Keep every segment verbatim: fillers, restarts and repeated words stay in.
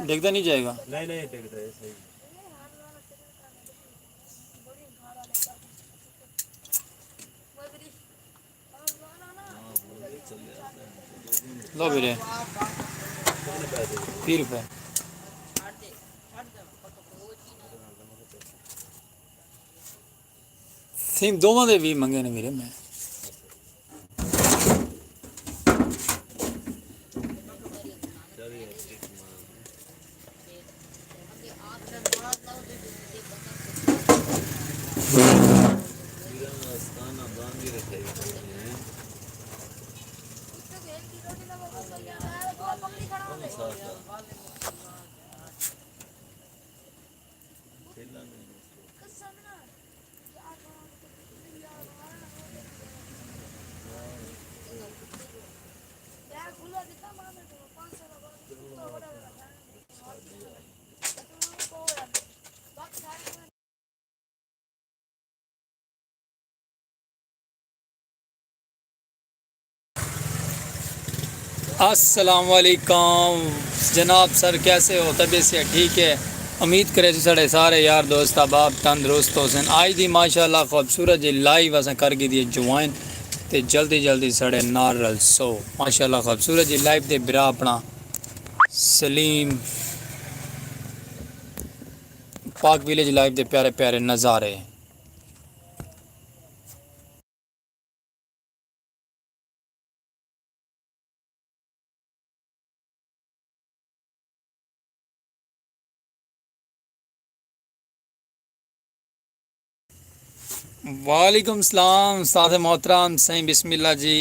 ڈگدا نہیں جائے گا۔ نہیں، نہیں، ڈگدا ہے، صحیح۔ لو ویرے، تیہہ روپے۔ سیم دوواں دے ویہہ منگے نے ویرے میں۔ السلام علیکم جناب سر، کیسے ہو؟ طبیعت سے ٹھیک ہے؟ امید کرے تسی ساڑے سارے یار دوست احباب تندرست ہوسن۔ آج دی ماشاءاللہ خوبصورت جی لائیو اساں کر گھدی ہے جوائن، تے جلدی جلدی ساڑے نال رلسو۔ ماشاءاللہ خوبصورت جی لائیو دے برا اپنا سلیم پاک ویلیج لائیو دے پیارے پیارے نظارے۔ وعلیکم السلام استاد محترم سائیں، بسم اللہ جی،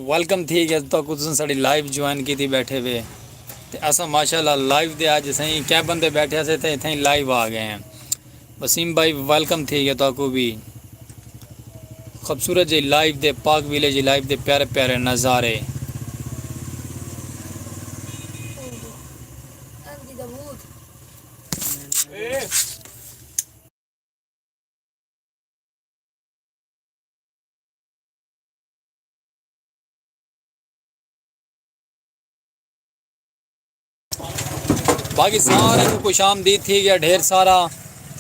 ویلکم تھی گیا تو کچھ ساڑی لائیو جوائن کی تھی بیٹھے ہوئے۔ تے اساں ماشاءاللہ لائیو دے اج سائیں کیا بندے بیٹھے سے تے اتھے لائیو آ گئے ہیں۔ وسیم بھائی ویلکم تھی گیا تہاکوں بھی۔ خوبصورت جی لائیو دے پاک ویلیج لائیو دے پیارے پیارے نظارے۔ باقی سارے کوں خوش آمدید تھی گیا ڈھیر سارا۔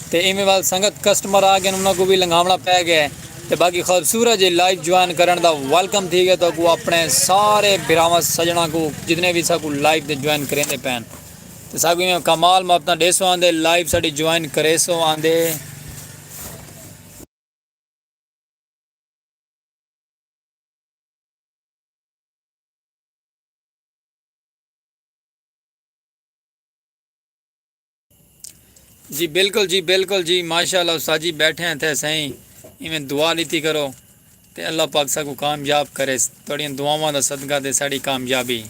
تے ایویں وال سنگت کسٹمر آ گئے انہاں کوں بھی لنگھاونا پے گئے۔ تے باقی خوبصورت جی لائیو جوائن کرن دا ویلکم تھی گیا تو کو اپنے سارے بھراواں سجنا کو جتنے بھی ساکو لائیو دے جوائن کریندے پین۔ تے ساکو ایویں کمال محبتاں ڈیسو آندے لائیو ساڈی جوائن کریسو آندے۔ جی بالکل جی بالکل جی ماشاءاللہ استاد جی بیٹھے ہیں تھے سائیں۔ ایویں دعا لیتی کرو تے اللہ پاک ساکو کامیاب کرے۔ تہاڈیاں دعاواں دا صدقہ تے ساڈی کامیابی۔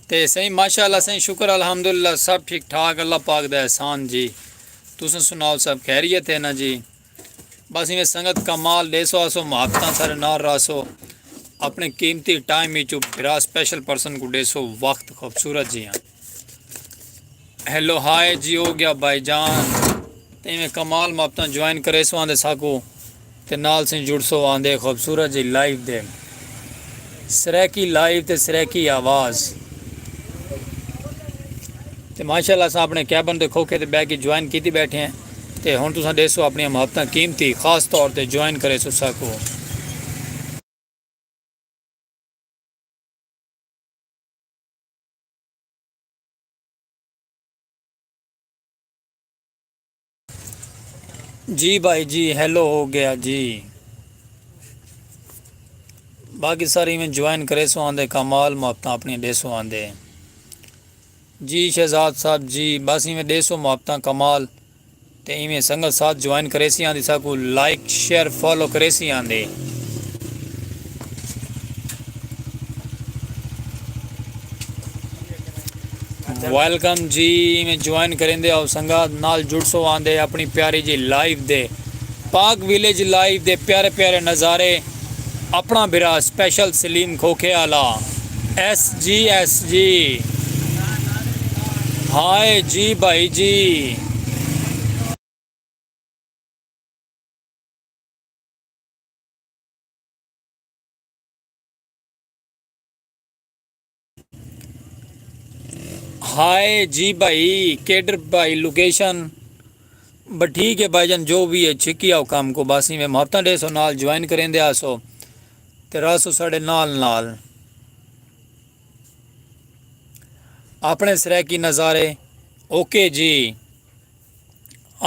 تے سائیں ماشاءاللہ سائیں شکر الحمدللہ سب ٹھیک ٹھاک اللہ پاک دا احسان جی۔ تساں سناؤ سب خیریت ہے نا جی؟ بس ایویں سنگت کمال ڈیسو آسو محبتاں سارے نال راسو۔ اپنے قیمتی ٹائم وچوں بھرا سپیشل پرسن کو ڈیسو وقت خوبصورت جیاں۔ ہیلو ہائے جی ہو گیا بھائی جان۔ تے ایویں کمال محبتاں جوائن کریسو آندے ساکو تے نال سیں جڑسو آندے خوبصورت جی لائیو دے سرائیکی لائیو تے سرائیکی آواز۔ تے ماشاءاللہ اساں اپنے کیبن دے کھوکھے تے بہہ کے جوائن کیتی بیٹھے ہیں۔ تے ہن تساں ڈیسو اپنی محبتاں قیمتی خاص طور تے جوائن کریسو ساکو۔ جی بھائی جی، ہیلو ہو گیا جی۔ باقی سارے ایویں جوائن کریسو آندے، کمال محبتاں اپنی ڈیسو آندے۔ جی شہزاد صاحب جی، بس ایویں ڈیسو محبتاں کمال، تے ایویں سنگت ساتھ جوائن کریسی آندی، ساکو لائک شیئر فالو کریسی آندے۔ ویلکم جی، ایویں جوائن کریندے آؤ سنگت، نال جڑسو آندے اپنی پیاری جی لائیو دے، پاک ویلیج لائیو دے پیارے پیارے نظارے۔ اپنا بھرا سپیشل سلیم کھوکھے آلا۔ ایس جی، ایس جی۔ ہائے جی بھائی جی۔ ہائے جی بھائی، کیڈر بھائی لوکیشن؟ بس ٹھیک ہے بھائی جان، جو بھی ہے چھکی آؤ کام کو، بس ایویں محبتاں ڈیسو، نال جوائن کریندے آسو تے رہسو ساڈے نال نال۔ اپنے سرائیکی نظارے، اوکے جی۔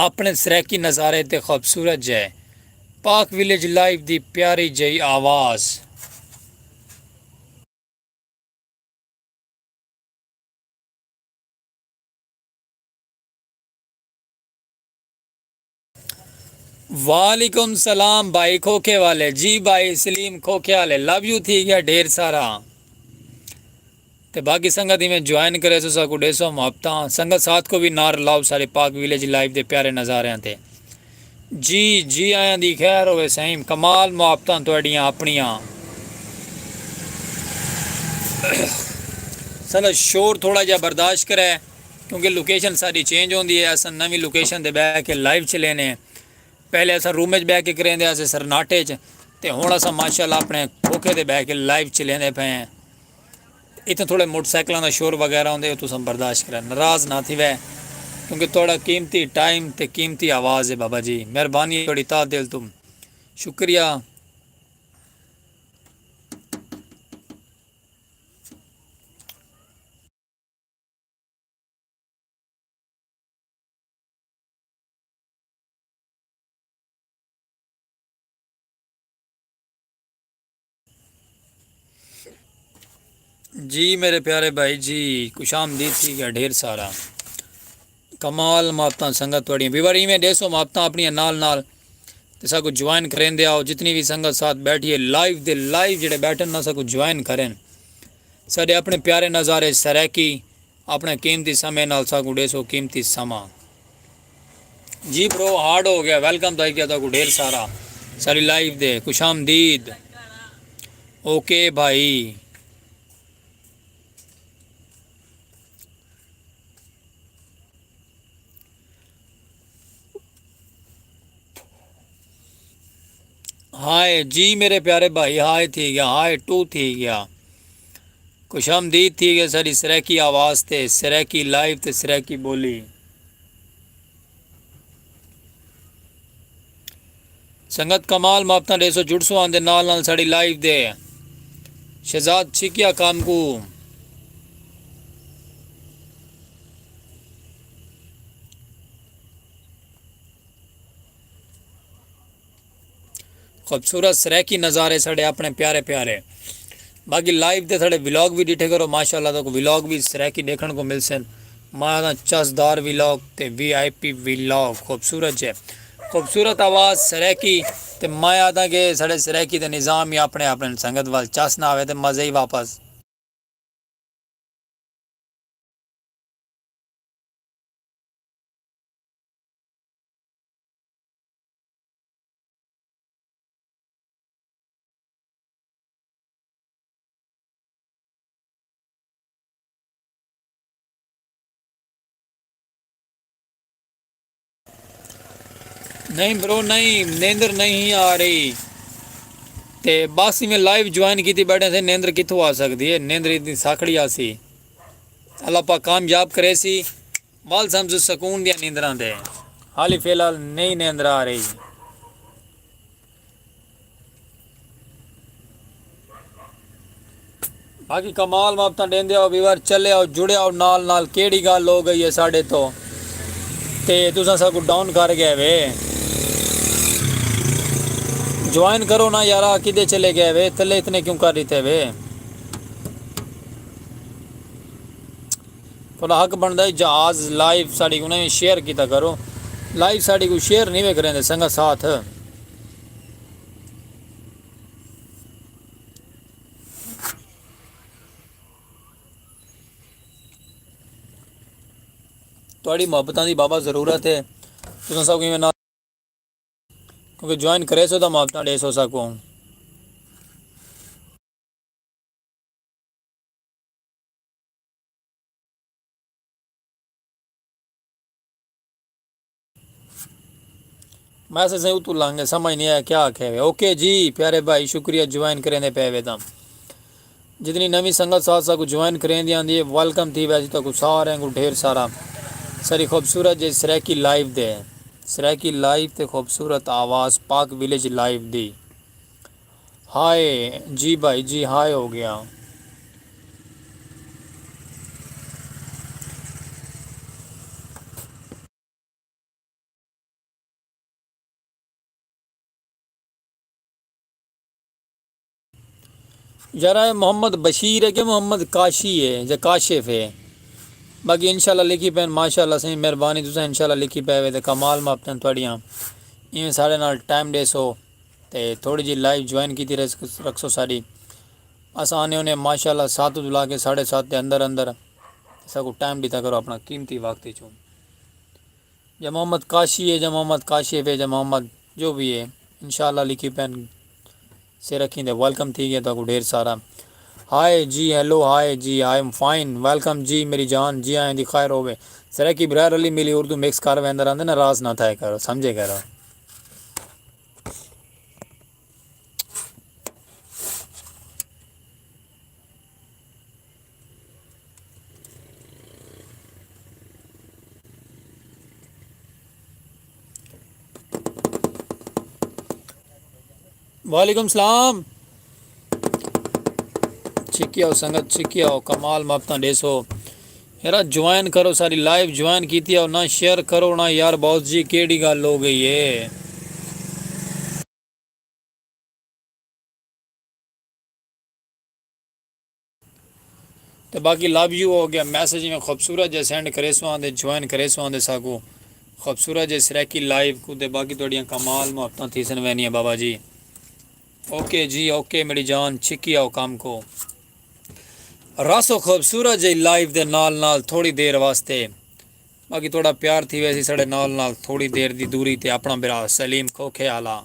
اپنے سرائیکی نظارے تے خوبصورت جے پاک ویلیج لائیو دی پیاری جئی آواز۔ وعلیکم سلام بھائی کھوکھے والے۔ جی بھائی سلیم کھوکھے والے، لو یو تھی گیا ڈھیر سارا۔ تے باقی سنگت ایویں جوائن کرے سو، ساکو ڈیسو محبتاں۔ سنگت ساتھ کو بھی نار لاؤ سارے پاک ویلیج لائیو دے پیارے نظاریاں تے۔ جی جی آیاں دی خیر ہوے سائیں، کمال محبتاں تہاڈیاں اپنیاں۔ سنگت شور تھوڑا جہا برداشت کرے، کیونکہ لوکیشن ساری چینج ہوندی ہے، اساں نویں لوکیشن تے بہ کے لائیو چلینے۔ پہلے اساں روم وچ بہ کے کریندے ہاسے سرناٹے وچ، تے ہن اساں ماشاءاللہ اپنے کھوکھے تے بہ کے لائیو چلیندے پئے ہیں۔ اتھاں تھوڑے موٹر سائیکلاں دا شور وغیرہ ہوندے، او تساں برداشت کرے، ناراض نہ تھیوے، کیونکہ تہاڈا قیمتی ٹائم تے قیمتی آواز ہے بابا جی۔ مہربانی تہاڈی تہہ دل توں، شکریہ۔ جی میرے پیارے بھائی جی، خوش آمدید تھی گیا ڈھیر سارا۔ کمال محبتاں سنگت تہاڈیاں۔ ویور ایویں ڈیسو محبتاں اپنیاں نال نال تے ساکو جوائن کریندے آؤ۔ جتنی بھی سنگت ساتھ بیٹھی ہے لائیو دے لائیو جڑے بیٹھن نا ساکو جوائن کرن۔ ساڈے اپنے پیارے نظارے سرائیکی اپݨے قیمتی سمے نال ساکوں ݙیسو قیمتی سماں۔ جی برو، ہارڈ ہو گیا، ویلکم تو آئی گیا تہاکوں ڈھیر سارا ساݙی لائیو دے، خوش آمدید۔ اوکے بھائی۔ ہائے جی میرے پیارے بھائی، ہائے تھی گیا، ہائے ٹو تھی گیا۔ خوش آمدید تھی گیا ساݙی سرائیکی آواز تے، سرائیکی لائیو تے سرائیکی ٻولی۔ سنگت کمال محبتاں ݙیسو، جڑسو آندے نال نال ساݙی لائیو دے۔ شہزاد چھکیا کام کوں۔ خوبصورت سرائیکی نظارے ساݙے اپݨے پیارے پیارے۔ باقی لائیو تے ساݙے ولاگ وی ݙٹھے کرو، ماشاءاللہ تہاکوں ولاگ وی سرائیکی ݙیکھݨ کوں ملسن۔ میں آہداں چسدار ولاگ تے وی آئی پی ولاگ خوبصورت جے، خوبصورت آواز سرائیکی۔ تے میں آہداں کہ ساݙے سرائیکی دے نظام ہی اپݨے اپݨے، سنگت ول چس نہ آوے تے مزے ہی واپس۔ نہیں برو، نہیں، نیندر نہیں آ رہی۔ تے بس ایویں لائیو جوائن کیتی بیٹھے سے، نیندر کتھوں آ سکدی ہے؟ نیندر اتنی ساکھڑی آسی۔ اللہ پاک کامیاب کریسی۔ ول سمجھو سکون دیاں نیندراں دے۔ حالی فی الحال نہیں نیندر آ رہی۔ باقی کمال محبتاں ݙیندے آؤ ویور، چلے آؤ، جڑے آؤ نال نال۔ کیڑھی ڳالھ ہو ڳئی ہے ساݙے توں تے تساں ساکوں ڈاؤن کر ڳئے وے۔ جوائن کرو نا یارا، کدے چلے گئے وے؟ تلے اتنے کیوں کر ݙتے وے؟ تھوڑا حق بݨدا ہے، جہاز لائیو ساݙی کوں نہ شیئر کیتا کرو۔ لائیو ساݙی کوں شیئر نہیں وے کریندے سنگت ساتھ۔ تہاݙی محبتاں دی بابا ضرورت ہے۔ تساں سب کیویں نہ، کیونکہ جوائن کریسو تاں محبتاں ݙیسو ساکوں۔ میسج سائیں اتوں لنگھ گئے، سمجھ نہیں آیا کیا آکھے وے۔ اوکے جی پیارے بھائی، شکریہ جوائن کریندے پئے وے تاں۔ جتنی نویں سنگت ساتھ ساکوں جوائن کریندی آندی ہے، ویلکم تھی ویسی تاکوں سارے کوں ڈھیر سارا۔ ساری خوبصورت جے سرائیکی لائیو دے، سرائیکی لائیو تے خوبصورت آواز پاک ویلیج لائیو دی۔ ہائے جی بھائی جی، ہائے ہو گیا۔ یار، اے محمد بشیر ہے کہ محمد کاشی ہے یا کاشف ہے؟ باقی انشاءاللہ لکھی پین، ماشاءاللہ سائیں، مہربانی، تساں انشاءاللہ لکھی پے وے تے کمال محبتاں تہاڈیاں۔ ایویں ساڈے نال ٹائم ڈیسو تے تھوڑی جی لائیو جوائن کیتی رکھ-، رکھسو ساڈی۔ اساں آنے ہونے ماشاءاللہ ست توں لا کے ساڈھے ست دے اندر اندر۔ ساکوں ٹائم ڈتا کرو اپنا قیمتی وقت وچوں۔ یا محمد کاشی ہے، یا محمد کاشف ہے، یا محمد جو بھی ہے، انشاءاللہ لکھی پین۔ سر رکھیں دے ویلکم تھی گیا تہاکوں ڈھیر سارا۔ ہائے جی، ہیلو، ہائے جی، I am fine، ویلکم جی میری جان، جی آئیں دی خیر ہووے۔ سرائیکی برائر علی ملی اردو مکس کر ویندا رہندے نا، راز نہ تھائے کرو، سمجھے کرو۔ وعلیکم السلام۔ چھکی آؤ سنگت، چھکی آؤ، کمال محبتاں ݙیسو۔ یارا جوائن کرو، ساری لائیو جوائن کیتی آؤ، نہ شیئر کرو نہ یار، باس جی کیڑھی ڳالھ ہو ڳئی ہے؟ تے باقی لو یو ہو گیا، میسج میں خوبصورت جے سینڈ کریسو آندے، جوائن کریسو آندے ساکوں خوبصورت جے سرائیکی لائیو کوں، تے باقی تہاڈیاں کمال محبتاں تھیسن وینیاں بابا جی۔ اوکے جی اوکے میری جان، چھکی آؤ کم کو۔ راسو خوبصورت جے لائیو دے نال نال تھوڑی دیر واسطے، باقی تہاڈا پیار تھی ویسی ساڈے نال نال، تھوڑی دیر دی دوری تے اپنا بھرا سلیم کھوکھے آلا۔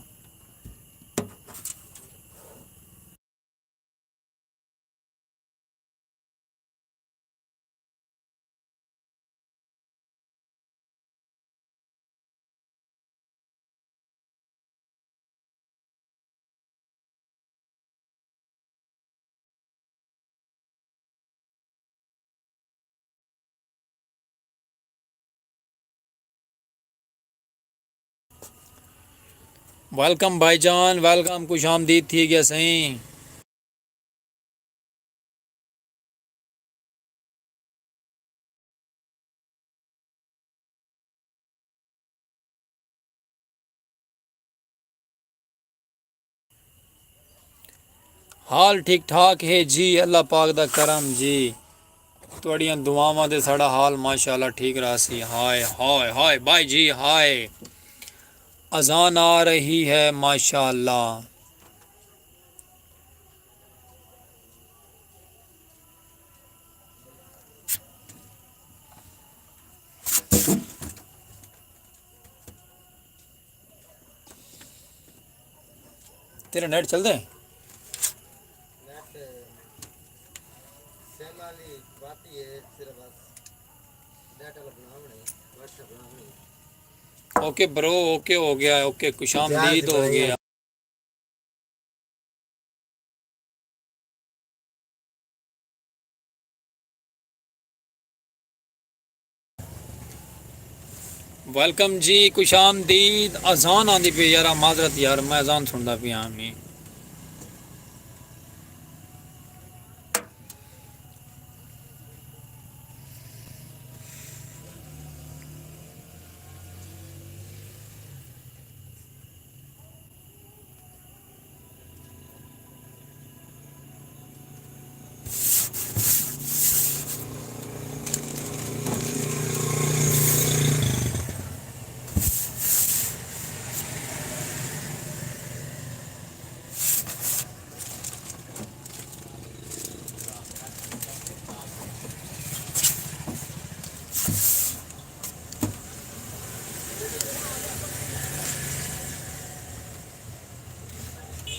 ویلکم بھائی جان، ویلکم، خوش آمدید تھی گیا سائیں۔ حال ٹھیک ٹھاک ہے جی، اللہ پاک دا کرم جی۔ تہاڈیاں دعاواں دے ساڈا حال ماشاءاللہ ٹھیک رہسی۔ ہائے ہائے ہائے بھائی جی ہائے، اذان آ رہی ہے ماشاءاللہ۔ تیرا نیٹ چلدا ہے؟ نیٹ سیم والی باتی ہے، صرف بس نیٹ والا بناونا ہے، واٹس ایپ بناونا ہے۔ اوکے برو، اوکے ہو گیا، اوکے خوش آمدید ہو گیا۔ ویلکم جی، خوش آمدید۔ اذان آندی پئی یارا، معذرت یار، میں اذان سندا پیا ہاں۔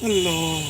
اللہ۔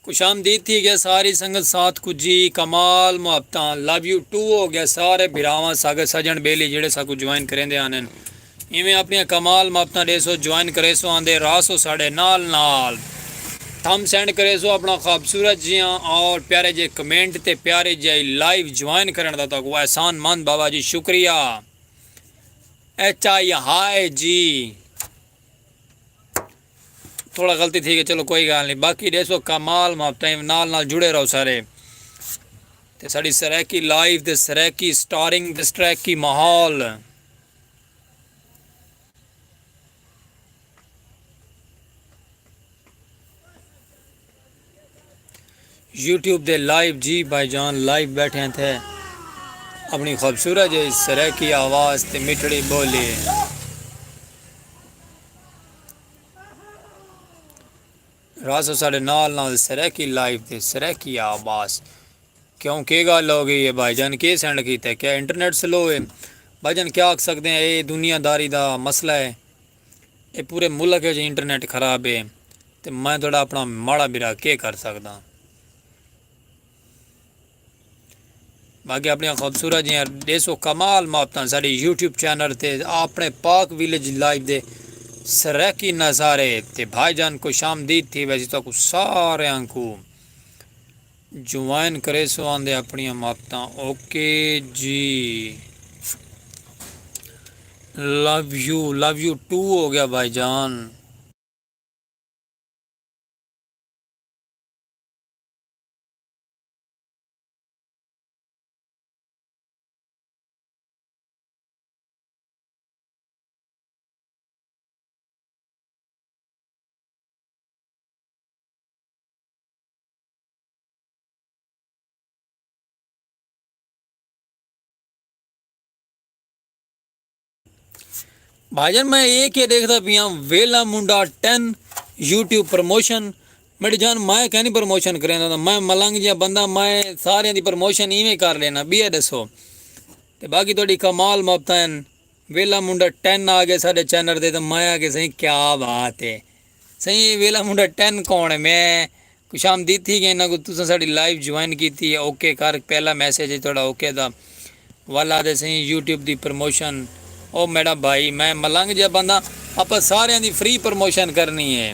خوش آمدید تھی ڳیا ساری سنگت ساتھ کوں جی، کمال محبتاں، لو یو ٹو ہو ڳیا سارے بھراواں، ساڳے سڄݨ ٻیلی جیڑھے ساکوں جوائن کریندے آندن۔ ایویں اپݨیاں کمال محبتاں ݙیسو، جوائن کریسو، آندے رہسو ساݙے نال نال۔ تھم سینڈ کریسو اپݨا خوبصورت جیاں اور پیارے جے کمنٹ تے پیارے جے لائیو جوائن کرݨ دا تہاکوں احسان مند بابا جی، شکریہ۔ ایچ آئی ہائے جی۔ تھوڑا غلطی تھی ڳئی، چلو کوئی ڳالھ نی، باقی ݙیسو کمال محبتاں، نال نال جڑے رہو سارے۔ تے ساݙی سرائیکی لائیو تے سرائیکی سٹارنگ تے سرائیکی ماحول۔ یوٹیوب دے لائیو جی بھائی جان، لائیو ٻیٹھے ہیں تھے، اپݨی خوبصورت جئی سرائیکی آواز تے مٹھڑی ٻولی۔ رہسو ساݙے نال نال سرائیکی لائیو تے سرائیکی آواز۔ کیوں، کے ڳالھ ہو ڳئی ہے بھائی جان؟ کے سینڈ کیتا ہے؟ کیا انٹرنیٹ سلو ہے؟ بھائی جان، کیا آکھ سڳدے ہیں، اے دنیا داری دا مسئلہ ہے۔ اے پورے ملک وچ انٹرنیٹ خراب ہے تے میں تہاݙا اپݨا ماڑا بھرا کے کر سڳداں؟ باقی اپݨیاں خوبصورت جیاں ݙیسو کمال محبتاں ساݙے یوٹیوب چینل تے اپݨے پاک ویلیج لائیو دے سرائیکی نظارے۔ تے بھائی جان، خوش آمدید تھی ویسی تہاکوں ساریاں کوں۔ جوائن کریسو آندے اپݨیاں محبتاں۔ اوکے جی، love you, love you too ہو ڳیا بھائی جان۔ بھائی جان، میں اے کے ݙیکھدا پیاں، ویلا منڈا ٹین یوٹیوب پروموشن۔ میݙی جان، میں کہیں پروموشن کریندا، میں ملنگ جیہا بندہ، میں ساریاں دی پروموشن ایویں کر لینا۔ ٻیا ݙسو۔ تے باقی تہاݙی کمال محبتاں ہن۔ ویلا منڈا ٹین آ ڳئے ساݙے چینل تے، تے میں آکھیا سئیں کیا بات ہے۔ سئیں، اے ویلا منڈا ٹین کون ہے؟ میں خوش آمدید تھی ڳئے انہاں کوں، تساں ساݙی لائیو جوائن کیتی ہے، اوکے کر، پہلا میسج ہے تہاݙا اوکے دا۔ ول آہدے سئیں یوٹیوب دی پروموشن۔ او میݙا بھائی، میں ملنگ جیہا بندہ، آپاں ساریاں دی فری پروموشن کرنی ہے۔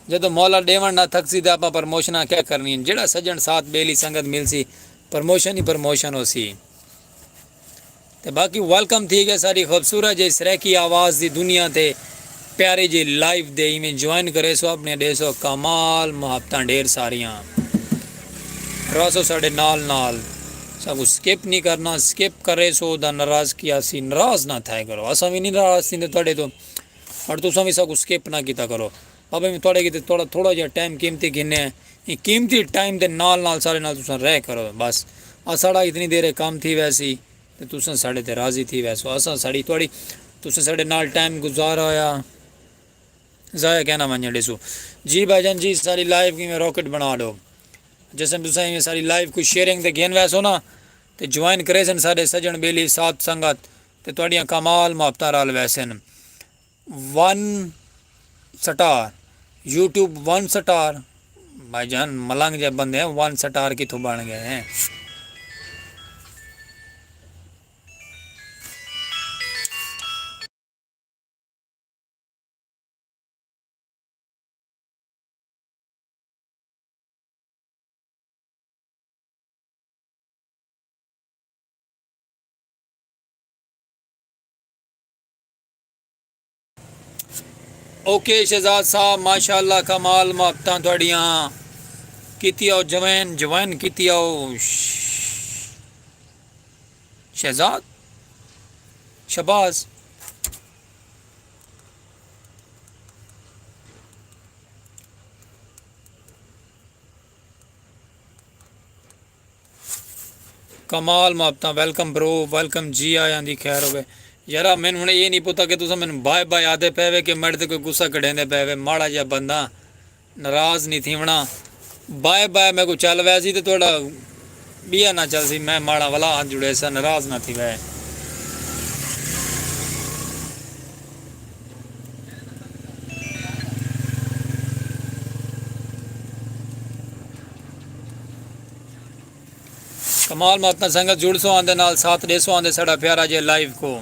جدوں مولا ݙیوݨ نہ تھکسی تے آپاں پروموشناں کیا کرنی ہن؟ جیڑھا سڄݨ ساتھ ٻیلی سنگت ملسی، پروموشن ہی پروموشن ہوسی۔ تے باقی ویلکم تھی ڳئے ساݙی خوبصورت جئی سرائیکی آواز دی دنیا تے، پیاری جئی لائیو دے، ایویں جوائن کریسو اپݨے، ݙیسو کمال محبتاں ڈھیر ساریاں۔ رہسو ساݙے نال نال، ساکوں سکپ نی کرنا، سکپ کریسو تاں ناراض کیا سی، ناراض نہ تھئے کرو، اساں وی نی ناراض تھیندے تہاݙے توں، اور تساں وی ساکوں سکپ نہ کیتا کرو۔ بابا میں تہاݙے کیتے تھوڑا، تھوڑا جیہا ٹائم قیمتی گھنے ہیں، ایں قیمتی ٹائم دے نال نال ساݙے نال تساں رہ کرو بس۔ آ ساݙا اتنی دیر کم تھی ویسی تے تساں ساݙے تے راضی تھی ویسو۔ اساں ساݙی تہاݙی، تساں ساݙے نال ٹائم گزارا ہویا ضائع کینا ونڄݨ ݙیسو۔ جی بھائی جان جی، ساری لائیو کیویں راکٹ بݨا ݙو۔ جیسے تساں ایویں ساری لائیو کوں شیئرنگ تے گھن ویسو نا، تے جوائن کریسن ساݙے سڄݨ ٻیلی ساتھ سنگت، تے تہاݙیاں کمال محبتاں رل ویسن۔ ون سٹار، یوٹیوب ون سٹار۔ بھائی جان، ملنگ جے بندے ہیں، ون سٹار کتھوں بݨ ڳئے ہیں؟ اوکے شہزاد صاحب، ماشاءاللہ، کمال محبتاں تہاݙیاں۔ کیتی آؤ جوائن، جوائن کیتی آؤ۔ شہزاد، شہباز۔ کمال محبتاں، ویلکم برو، ویلکم، جی آیاں دی خیر ہووے۔ یارا، مینوں ہݨ اے نی پتہ کہ تساں مینوں بائے بائے آہدے پئے وے کہ میݙے تے کوئی غصہ کڈھیندے پئے وے، ماڑا جیہا بندہ ناراض نی تھیوݨا۔ بائے بائے میکوں چل ویسی تے تہاݙا ٻیا نہ چلسی، میں ماڑا ولا ہتھ جوڑیساں، ناراض نہ تھیوے۔ کمال محبتاں، سنگت جڑسو آندے نال، ساتھ ݙیسو آندے ساݙا پیارا جے لائیو کوں۔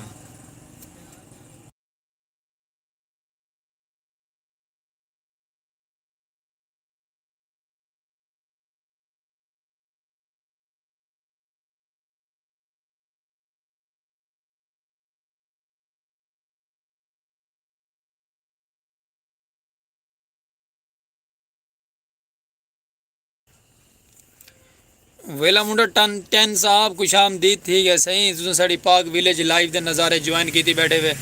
ویلا منڈا ٹن ٹین صاحب، خوش آمدید تھی ڳئے سئیں۔ تساں ساݙی پاک ویلیج لائیو دے نظارے جوائن کیتی ٻیٹھے وے۔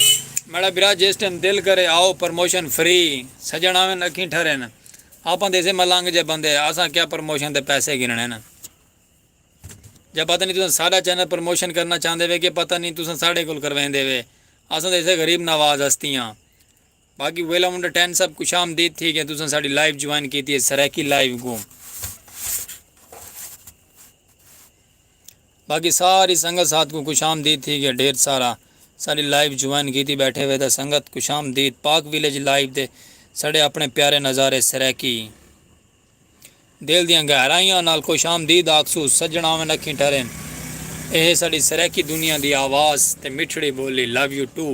میݙا بھرا، جس ٹائم دل کرے آؤ، پروموشن فری۔ سڄݨ آون اکھیں ٹھرن۔ آپاں تے اسے ملنگ جے بندے، اساں کیا پروموشن دے پیسے گھنݨے نا؟ جا پتہ نی تساں ساݙا چینل پروموشن کرݨا چاہندے وے کہ پتہ نی تساں ساݙے کول کرویندے وے۔ اساں تے اسے غریب نواز ہستیاں۔ باقی ویلا منڈا ٹین صاحب، خوش آمدید تھی ڳئے، تساں ساݙی لائیو جوائن کیتی ہے، سرائیکی لائیو کوں۔ باقی ساری سنگت ساتھ کوں خوش آمدید تھی ڳئے، ڈھیر سارا ساݙی لائیو جوائن کیتی ٻیٹھے وے تاں سنگت خوش آمدید۔ پاک ویلیج لائیو دے ساݙے اپݨے پیارے نظارے سرائیکی۔ دل دیاں گہرائیاں نال خوش آمدید آکھسوں، سڄݨ آون اکھیں ٹھرن۔ اے ہے ساݙی سرائیکی دنیا دی آواز تے مٹھڑی ٻولی، لو یو ٹو۔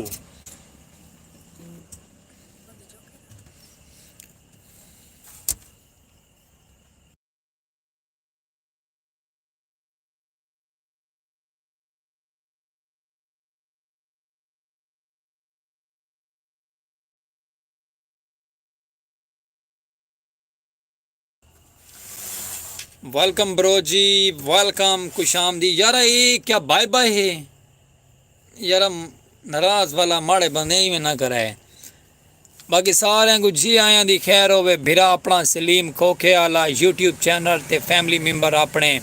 ویلکم برو جی، ویلکم، خوش آمدید۔ یارا، اے کیا بائے بائے ہے؟ یارا، ناراض والا ماڑے بندے ایویں نہ کرے۔ باقی ساریاں کوں جی آیاں دی خیر ہووے۔ بھرا اپݨا سلیم کھوکھے آلا یوٹیوب چینل تے فیملی ممبر اپݨے،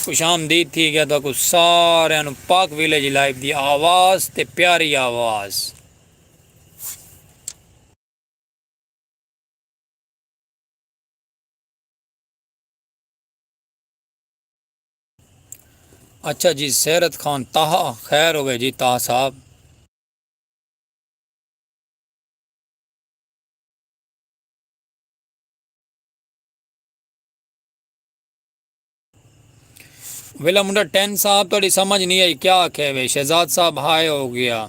خوش آمدید تھی ڳیا تہاکوں ساریاں نوں پاک ویلیج لائیو دی آواز تے پیاری آواز۔ اچھا جی، سیرت خان طاہا، خیر ہووے جی طاہا صاحب۔ ویلا منڈا ٹین صاحب، تہاݙی سمجھ نہیں آئی، کیا آکھے وے؟ شہزاد صاحب، ہائے ہو گیا۔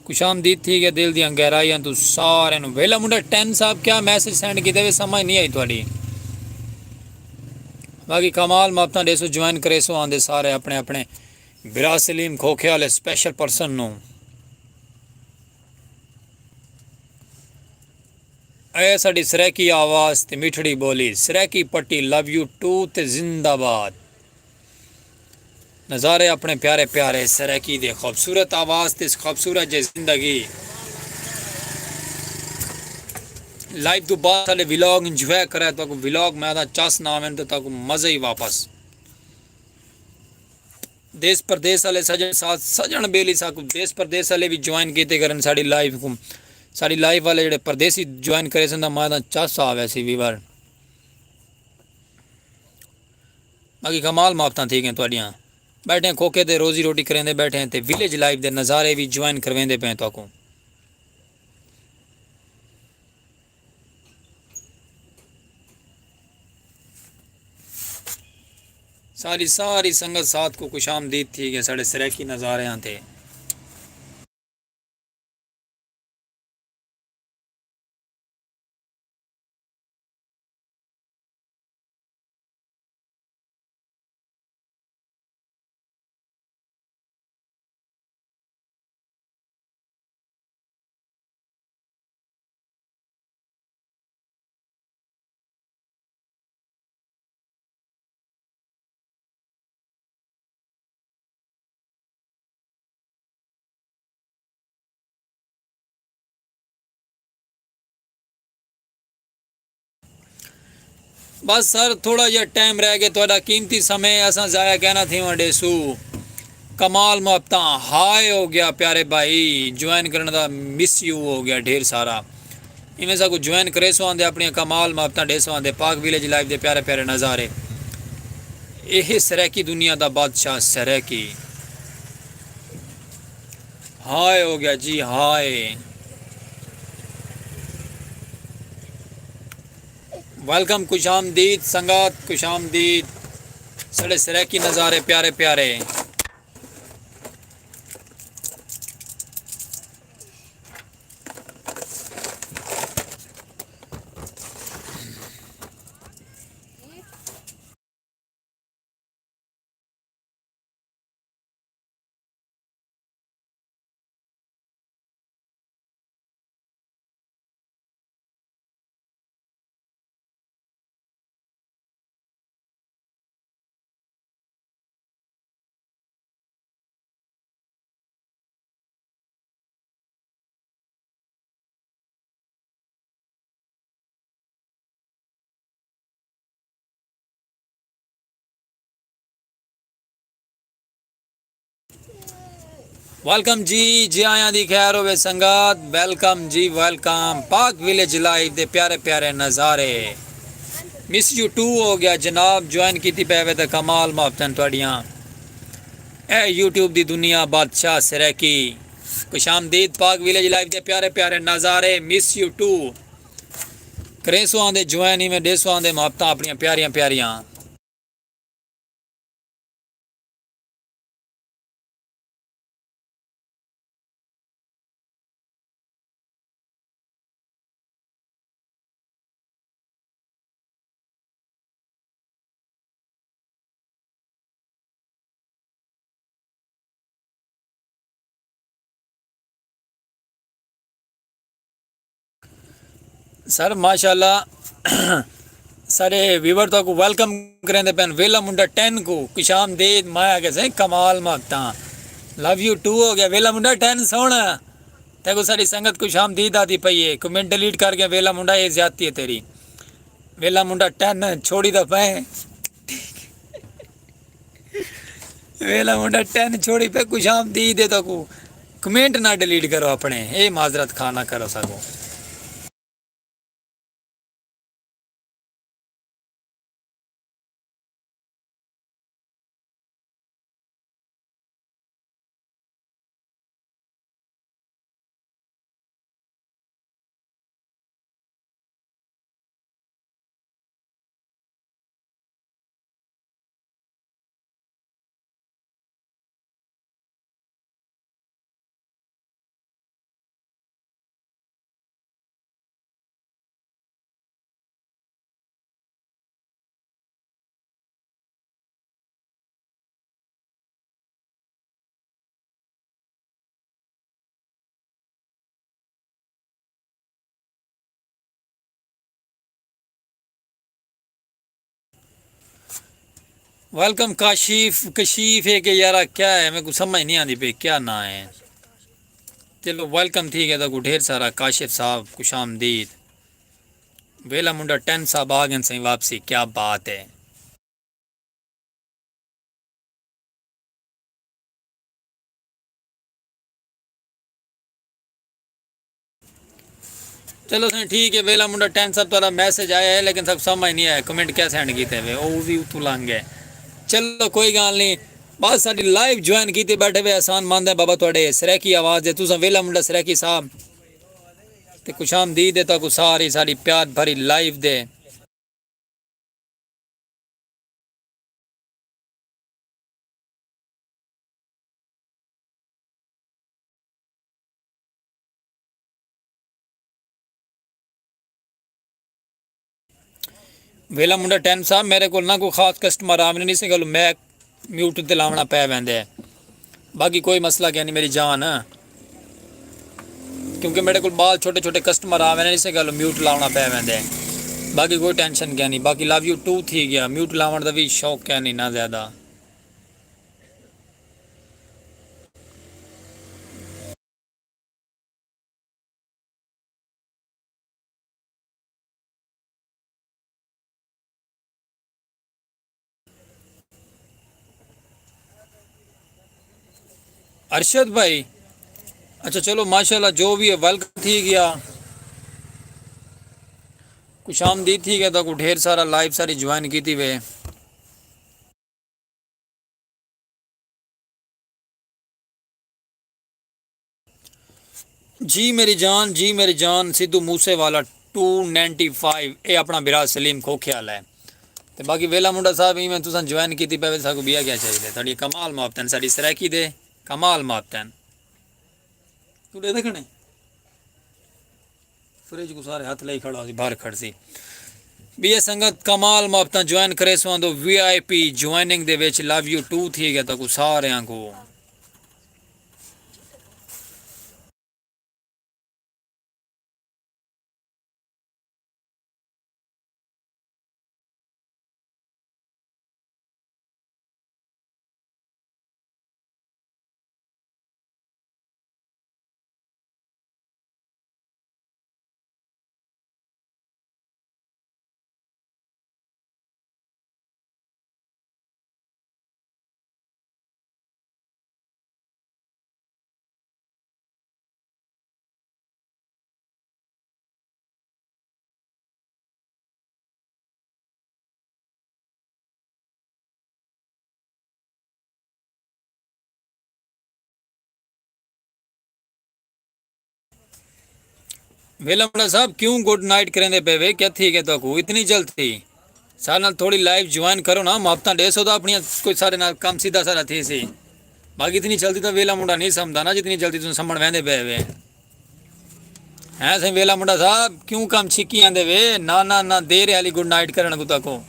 خوش آمدید تھی ڳئے دل دیاں گہرائیاں توں سارے نوں۔ ویلا منڈا ٹین صاحب، کیا میسج سینڈ کیتے وے؟ سمجھ نہیں آئی تہاݙی۔ باقی کمال محبتاں ݙیسو، جوائن کریسو آندے سارے اپݨے اپݨے بھرا سلیم کھوکھے والے سپیشل پرسن نوں۔ اے ساݙی سرائیکی آواز تے مٹھڑی ٻولی، سرائیکی پٹی، لو یو ٹو تے زندہ باد۔ نظارے اپݨے پیارے پیارے سرائیکی دے، خوبصورت آواز تے خوبصورت جے زندگی۔ لائیو توں بعد ساݙے ولاگ انجوائے کرے، تہاکوں ولاگ میں آہداں چس نہ آون تے تہاکوں مزہ ہی واپس۔ دیس پردیس والے سڄݨ ساتھ، سڄݨ ٻیلی ساکوں دیس پردیس والے وی جوائن کیتے کرن ساݙی لائیو کوں۔ ساݙی لائیو والے جیڑھے پردیسی جوائن کریسن تاں میں تاں چس آ ویسی ویور۔ باقی کمال محبتاں تھی ڳئن تہاݙیاں۔ ٻیٹھے ہیں کھوکھے تے روزی روٹی کریندے ٻیٹھے ہیں تے ویلیج لائیو دے نظارے وی جوائن کرویندے پئے تہاکوں۔ ساری ساری سنگت ساتھ کوں خوش آمدید تھی ڳئے ساݙے سرائیکی نظاریاں تے۔ بس سر، تھوڑا جیہا ٹائم رہ گئے، تہاڈا قیمتی سمے اساں ضائع کینا تھیونڑ ڈیسوں۔ کمال محبتاں، ہائے ہو گیا پیارے بھائی، جوائن کرن دا مس یو ہو گیا ڈھیر سارا۔ ایویں ساکوں جوائن کریسو آندے، اپنیاں کمال محبتاں ڈیسو آندے، پاک ویلیج لائف دے پیارے پیارے نظارے۔ ایہ سرائیکی دنیا دا بادشاہ سرائیکی۔ ہائے ہو گیا جی ہائے۔ ویلکم، خوش آمدید سنگت، خوش آمدید۔ ساڈے سرائیکی نظارے پیارے پیارے۔ ویلکم جی، جی آیاں دی خیر ہووے سنگت، ویلکم جی ویلکم۔ پاک ویلیج لائف دے پیارے پیارے نظارے۔ مس یو ٹو ہو گیا جناب، جوائن کیتی پے وے تے کمال محبتاں تہاڈیاں۔ اے یوٹیوب دی دنیا بادشاہ سرائیکی۔ خوش آمدید پاک ویلیج لائف دے پیارے پیارے نظارے، مس یو ٹو۔ کریسو آندے جوائن، ایویں ڈیسو آندے محبتاں اپنیاں پیاریاں پیاریاں۔ سر ماشاءاللہ، سارے ویور تہاکوں ویلکم کریندے پئن۔ ویلا منڈا ٹین کوں خوش آمدید۔ میں آکھیا سائیں کمال محبتاں، لو یو ٹو ہو گیا۔ ویلا منڈا ٹین سوہݨا، تیکوں ساڈی سنگت خوش آمدید آہدی پئی ہے، کمنٹ ڈیلیٹ کر گیا۔ ویلا منڈا، اے زیادتی ہے تیری۔ ویلا منڈا ٹین چھوڑی دا پئے۔ ویلا منڈا ٹین چھوڑی پئے، خوش آمدید ہے تہاکوں۔ کمنٹ نہ ڈیلیٹ کرو اپنے، اے معذرت خواہ نہ کرو ساکوں۔ ویلکم کاشف، کشیف ہے کہ یارا کیا ہے، میکوں سمجھ نہیں آندی پئی کیا ناں ہے۔ چلو ویلکم تھی گیا تہاکوں ڈھیر سارا کاشف صاحب، خوش آمدید۔ ویلا منڈا ٹین صاحب آ گئن سائیں واپسی، کیا بات ہے۔ چلو سائیں ٹھیک ہے، ویلا منڈا ٹین صاحب تہاڈا میسج آیا ہے لیکن ساکوں سمجھ نہیں آیا کمنٹ کیا سینڈ کیتے وے، او وی اتوں لنگ گئے۔ چلو کوئی گال نہیں، بس ساڈی لائیو جوائن کیتی بیٹھے وے، احسان مند ہے بابا تہاڈے سرائیکی آواز دے۔ تساں ویلا منڈا سرائیکی صاحب تے خوش آمدید ہے تہاکوں ساری ساڈی پیار بھری لائیو دے۔ ویلا منڈا ٹین صاحب، میرے کول نہ کوئی خاص کسٹمر آوݨے، اسے گالوں میک میوٹ تے لاوݨا پے ویندے۔ باقی کوئی مسئلہ کینی میری جان، کیونکہ میرے کول بال چھوٹے چھوٹے کسٹمر آوݨے، اسے گالوں میوٹ لاوݨا پے ویندے۔ باقی کوئی ٹینشن کینی۔ باقی لو یو ٹو تھی گیا، میوٹ لاوݨ دا وی شوق کینی نہ زیادہ۔ ارشد بھائی، اچھا چلو ماشاءاللہ جو بھی ہے ویلکم تھی گیا، خوش آمدید تھی گیا، تو کو ڈھیر سارا لائیو ساری جوائن کیتی وے۔ جی میری جان، جی میری جان، سدھو موسے والا ٹو نائنٹی فائیو، اے اپنا برا سلیم کھوکھے والا ہے۔ تے باقی ویلا منڈا صاحب، ایویں تساں جوائن کیتی پے، ساکو بیا کیا چاہیے؟ تھوڑی کمال محبتن ساری سرائیکی دے، کمال محبتن۔ تو دے دکھنے؟ فریج کو سارے ہتھ لئی کھڑا سی، باہر کھڑ سی۔ بی اے سنگت کمال محبتاں جوائن کرے سو آندو وی آئی پی جوائننگ دے وچ، لو یو ٹو تھی گیا تاکو سارے آنکو۔ ویلا مڑا صاحب کیوں گڈ نائٹ کریندے پے وے؟ کیا تھی گئے تہاکوں اتنی جلدی؟ سارے نال تھوڑی لائیو جوائن کرو نا، محبتاں ڈے سو دا اپنیاں، کوئی سارے نال کم سیدھا سارا تھی سی۔ باقی اتنی جلدی تاں ویلا منڈا نہیں سمجھدا نا، جتنی جلدی تساں سمجھ ویندے پے وے۔ ہیں سائیں ویلا منڈا صاحب، کیوں کم چھکی آندے وے؟ نہ نہ نہ، دیر ہے ہالی گڈ نائٹ کرن کو تاکو۔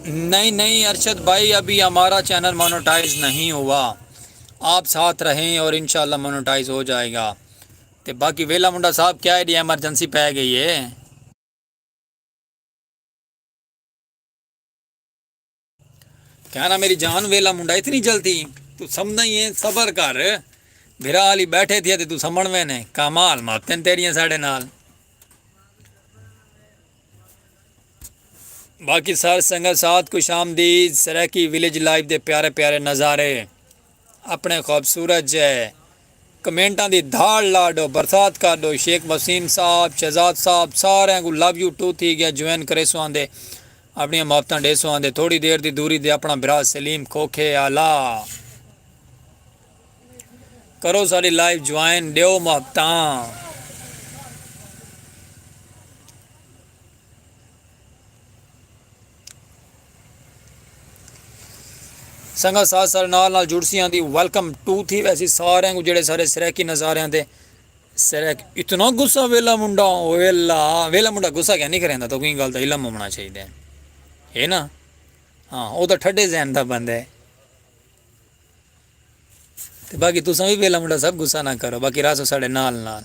نہیں نہیں ارشد بھائی، ابھی ہمارا چینل مونوٹائز نہیں ہوا، آپ ساتھ رہیں اور انشاءاللہ مونوٹائز ہو جائے گا۔ تے باقی ویلا منڈا صاحب کیا ایڈی ایمرجنسی پے گئی ہے؟ کہنا میری جان ویلا منڈا اتنی جلدی؟ تو سمجھدا ہی ہے، صبر کر، بھرا علی بیٹھے تھے تے تو سمجھ میں نے، کمال ماتن تیریاں ساڑے نال۔ باقی سر سنگت ساتھ خوش آمدید۔ سرائیکی ولیج لائف دے پیارے پیارے نظارے، اپنے خوبصورت جے کمنٹاں دی دھاڑ لا ڈو، برسات کر ڈو۔ شیخ وسیم صاحب، شہزاد صاحب، سارے کو لو یو ٹو تھی گیا، جوائن کرے سو آندے، اپنی محبتاں ڈے سو آندے۔ تھوڑی دیر دی دوری دے اپنا برا سلیم کھوکھے آلا۔ کرو ساڈی لائیو جوائن، ڈیو محبتاں۔ سنگت ساتھ سارے نال نال جڑسیاں دی ویلکم ٹو تھی ویسی سارے کو، جڑے سارے سرائیکی نظارے آندے۔ سرائیک اتنا غصہ ویلا منڈا، ویلا ویلا منڈا غصہ کیا نہیں کریندا؟ تو کوئی گل دا علم ہونا چاہیے ہے نا؟ ہاں، وہ تو ٹھڈے ذہن دا بندہ ہے۔ تے باقی تساں وی ویلا منڈا سب غصہ نہ کرو، باقی راسو ساڈے نال نال۔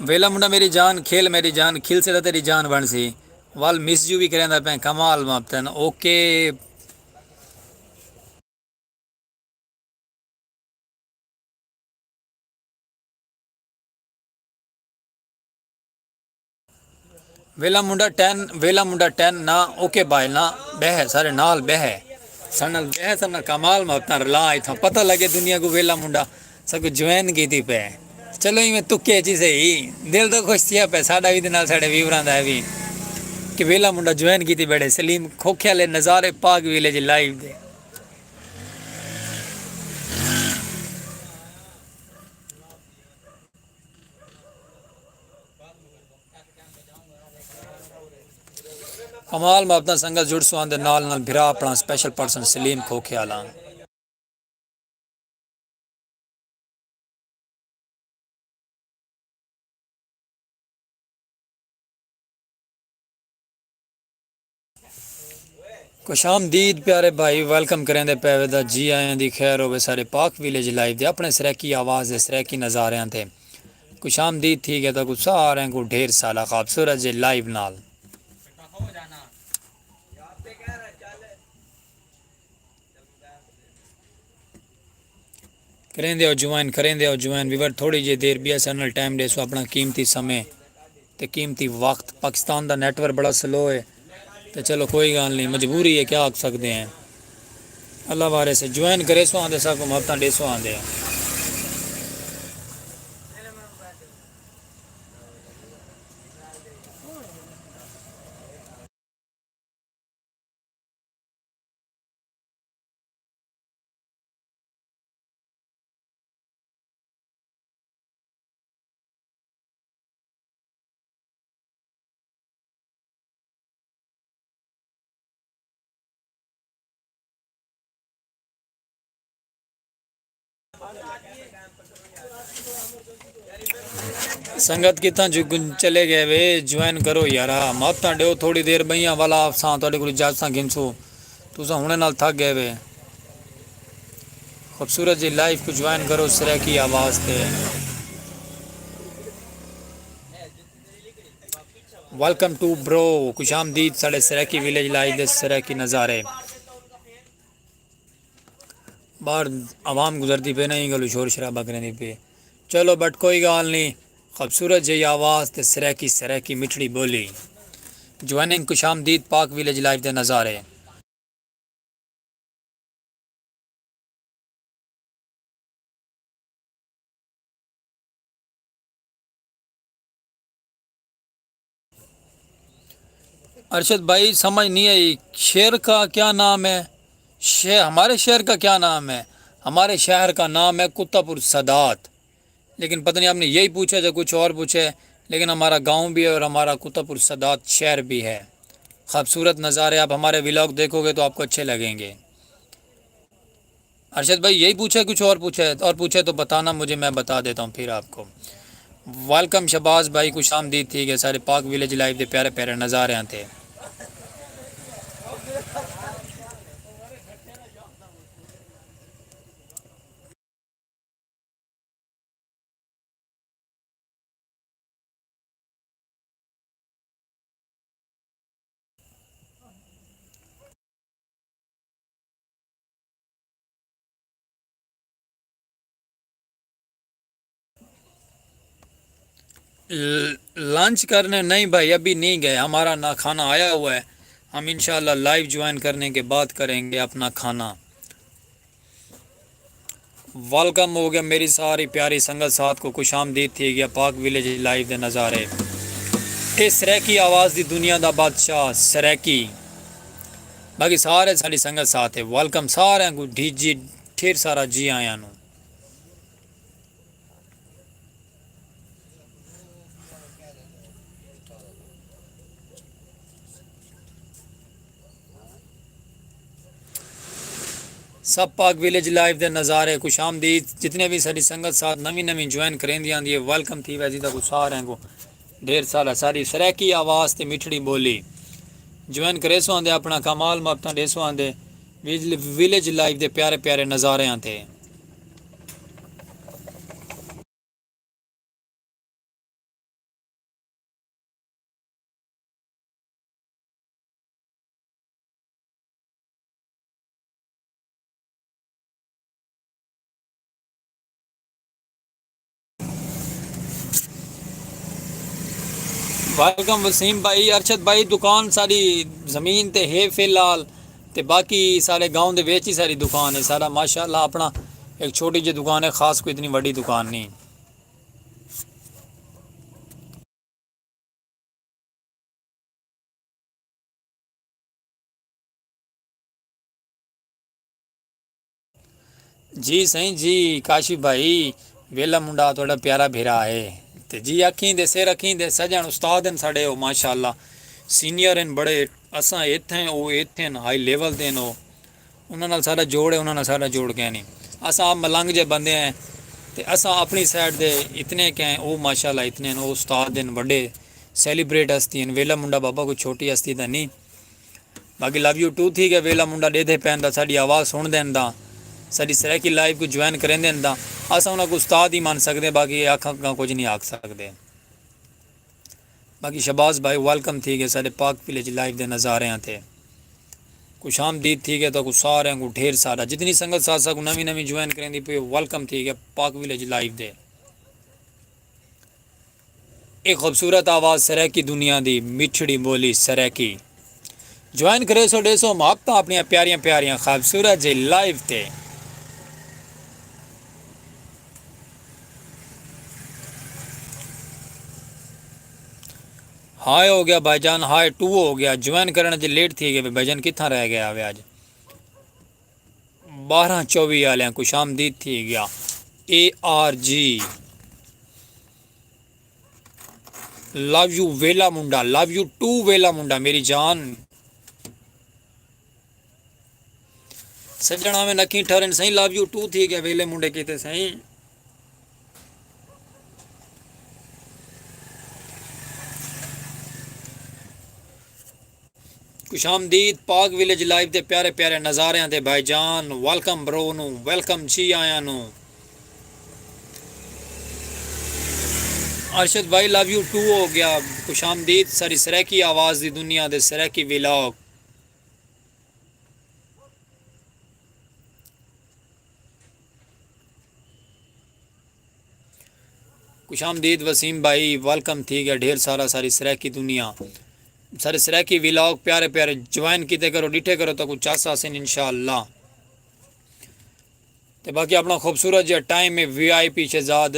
ویلا منڈا میری جان کھیل میری جان کھل سے تیری جان بن سی۔ وال مس یو بھی کریں دا پیں کمال مابتن اوکے۔ ویلا منڈا ٹین ویلا منڈا ٹین نہ اوکے بھائی نہ بہ سارے نال بہ سن نال بہ سن نال کمال محبتاں رلا اتھاں پتہ لگے دنیا کو ویلا منڈا سب کو جوائن کی تھی پہ چلو ہی میں تکے چی سے ہی دل تو خوش تھیا پہ ساڈا بھی دے نال ساڈے ویوراں دا بھی کہ ویلا منڈا جوائن کی تھی بیٹھے سلیم کھوکھے والے نظارے پاک ویلیج لائیو دے کمال محبتاں سنگت جڑسوں آندے نال نال بھرا اپنا سپیشل پرسن سلیم کھوکھے آلاں۔ خوش آمدید پیارے بھائی ویلکم کریندے پے وے دا جی آیاں دی خیر ہوے سارے پاک ویلیج لائیو دے اپنے سرائیکی آواز دے سرائیکی نظاریاں تے خوش آمدید تھی گئے تاکو سارے کو ڈھیر سالا خوابصورت جے لائیو نال کریندے ہو جوائن کریندے ہو جوائن ویور تھوڑی جی دیر بیا سر نال ٹائم ڈیسو اپنا قیمتی سمے تے قیمتی وقت پاکستان دا نیٹ ورک بڑا سلو ہے تے چلو کوئی گال نہیں مجبوری ہے کیا آکھ سکدے ہیں اللہ وارث ہے جوائن کریسو آندے ساکو محبتاں ڈیسو آندے ہیں سنگت کتھاں چلے گئے وے جوائن کرو یارا مت نہ ڈیو تھوڑی دیر بئیاں والا آفساں تہاڈے کول اجازتاں گھنسو تساں ہنے نال تھک گئے وے خوبصورت جی لائف کوں جوائن کرو سرائیکی آواز تے ویلکم ٹو برو خوش آمدید ساڈے سرائیکی ویلیج لائف دے سرائیکی نظارے باہر عوام گزردی پئی نہ ایں گالوں شور شرابہ کریندی پئی چلو بٹ کوئی گالھ نی خوبصورت جئی آواز تے سرائیکی سرائیکی مٹھڑی بولی جوائننگ خوش آمدید پاک ویلیج لائیو دے نظارے۔ ارشد بھائی سمجھ نہیں آئی شعر کا کیا نام ہے؟ شہ ہمارے شہر کا کیا نام ہے؟ ہمارے شہر کا نام ہے کتا پور سادات۔ لیکن پتہ نہیں آپ نے یہی پوچھا یا کچھ اور پوچھا ہے، لیکن ہمارا گاؤں بھی ہے اور ہمارا کتا پور سادات شہر بھی ہے۔ خوبصورت نظارے آپ ہمارے ولاگ دیکھو گے تو آپ کو اچھے لگیں گے۔ ارشد بھائی یہی پوچھا ہے کچھ اور پوچھا ہے اور پوچھا ہے تو بتانا مجھے میں بتا دیتا ہوں پھر آپ کو۔ ویلکم شہباز بھائی خوش آمدید تھی گئے سارے پاک ویلیج لائیو دے پیارے پیارے نظارے ہیں تھے۔ لنچ کرنے نہیں بھائی ابھی نہیں گئے ہمارا نہ کھانا آیا ہوا ہے۔ ہم انشاءاللہ لائیو جوائن کرنے کے بعد کریں گے اپنا کھانا۔ ویلکم ہو گیا میری ساری پیاری سنگت ساتھ کو خوش آمدید تھی گیا پاک ویلیج لائیو دے نظارے۔ اے سرائیکی آواز دی دنیا دا بادشاہ سرائیکی۔ باقی سارے ساڈی سنگت ساتھ ہے ویلکم سارے کو ڈھی جی ڈھیر سارا جی آیاں نو۔ سب پاک ویلیج لائیو دے نظارے خوش آمدید جتنے بھی ساری سنگت ساتھ نوی نوی جوائن کریں دی آندی ہے ویلکم تھی ویسی دا سارے کو ڈھیر سارا ساری سرائیکی آواز تے مٹھڑی بولی جوائن کرے سو آندے اپنا کمال مقتاں ڈے سو آندے ویلیج لائیو دے پیارے پیارے نظارے آندے۔ ویلکم وسیم بھائی، ارشد بھائی، دکان ساری زمین تے ہے فی الحال، تے باقی سارے گاؤں دے وچ ہی ساری دکان ہے۔ سارا ماشاءاللہ اپنا ایک چھوٹی جی دکان ہے، خاص کوئی اتنی وڈی دکان نہیں۔ جی سائیں جی، کاشف بھائی، ویلا منڈا تہاڈا پیارا بھرا ہے۔ تے جی اکھیں دے سر اکھیں دے سجن استاد ہن ساڈے، او ماشاءاللہ سینئر ہن بڑے۔ اساں ایتھے ہیں، او ایتھے ہن، ہائی لیول دے ہن او۔ انہاں نال ساڈا جوڑ ہے، انہاں نال ساڈا جوڑ کائنی۔ اساں آپ ملنگ جے بندے ہیں، تے اساں اپنی سائیڈ دے اتنے کہیں، او ماشاءاللہ اتنے ہن، او استاد ہن، وڈے سیلیبریٹ ہستی ہن۔ ویلا منڈا بابا کوئی چھوٹی ہستی تاں نہیں۔ باقی لو یو ٹو تھی ڳئے، ویلا منڈا ݙیدھے پئن تاں ساݙی آواز سُݨدن تاں ساݙی سرائیکی لائیو کوں جوائن کریندن تاں اساں انہاں کوں استاد ہی من سڳدے، باقی اے آکھاں کوں کجھ نہیں آکھ سڳدے۔ باقی شہباز بھائی ویلکم تھی ڳئے ساݙے پاک ولیج لائیو دے نظاریاں تے۔ خوش آمدید تھی ڳئے تہاکوں ساریاں کوں ڈھیر سارا۔ جتنی سنگت ساتھ ساکوں نویں نویں جوائن کریندی پئی ہے، ویلکم تھی ڳئے پاک ولیج لائیو دے۔ اے خوبصورت آواز سرائیکی دنیا دی، مٹھڑی ٻولی سرائیکی۔ جوائن کریسو، ݙیسو محبتاں اپݨیاں پیاریاں پیاریاں خوبصورت جئی لائیو تے۔ ہائے ہو ڳیا بھائی جان، ہائے ٹو ہو ڳیا، جوائن کرݨ اچ لیٹ تھی ڳئے بھائی جان، کتھاں رہ ڳئے ہوے اڄ؟ ٻارہاں چووی آلیاں خوش آمدید تھی ڳیا۔ اے آر جی۔ لو یو ویلا منڈا، لو یو ٹو ویلا منڈا میری جان۔ سجݨ آویں نکیں ٹھرن سائیں، لو یو ٹو تھی ڳیا ویلے منڈے کیتے سائیں۔ خوش آمدید پاک ولیج لائیو دے پیارے پیارے نظاریاں تے بھائی جان، ویلکم برو نو، ویلکم جی آیاں نو۔ ارشد بھائی لو یو ٹو ہو ڳیا، خوش آمدید ساری سرائیکی آواز دی دنیا دے سرائیکی ولاگ۔ خوش آمدید وسیم بھائی، ویلکم تھی ڳیا ڈھیر سارا ساری سرائیکی دنیا، سارے سرائیکی ولاگ پیارے پیارے جوائن کیتے کرو، ݙٹھے کرو تہاکوں چس آسن انشاءاللہ۔ تے باقی اپݨا خوبصورت جیہا ٹائم ہے وی آئی پی شہزاد،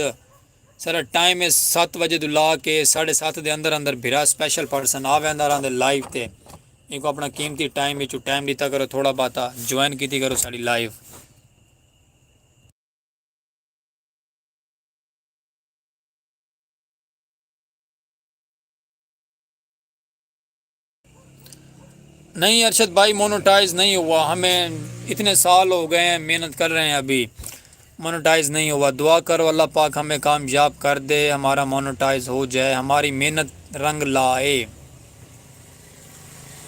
سارا ٹائم ہے ست وجے توں لا کے ساڑھے ست دے اندر اندر بھرا سپیشل پرسن آ ویندا رہندے لائیو تے۔ اینکوں اپݨا قیمتی ٹائم وچوں ٹائم ݙتا کرو، تھوڑا باتا جوائن کیتی کرو ساݙی لائیو۔ نہیں ارشد بھائی، مونوٹائز نہیں ہوا، ہمیں اتنے سال ہو گئے ہیں، محنت کر رہے ہیں، ابھی مونوٹائز نہیں ہوا۔ دعا کرو اللہ پاک ہمیں کامیاب کر دے، ہمارا مونوٹائز ہو جائے، ہماری محنت رنگ لائے۔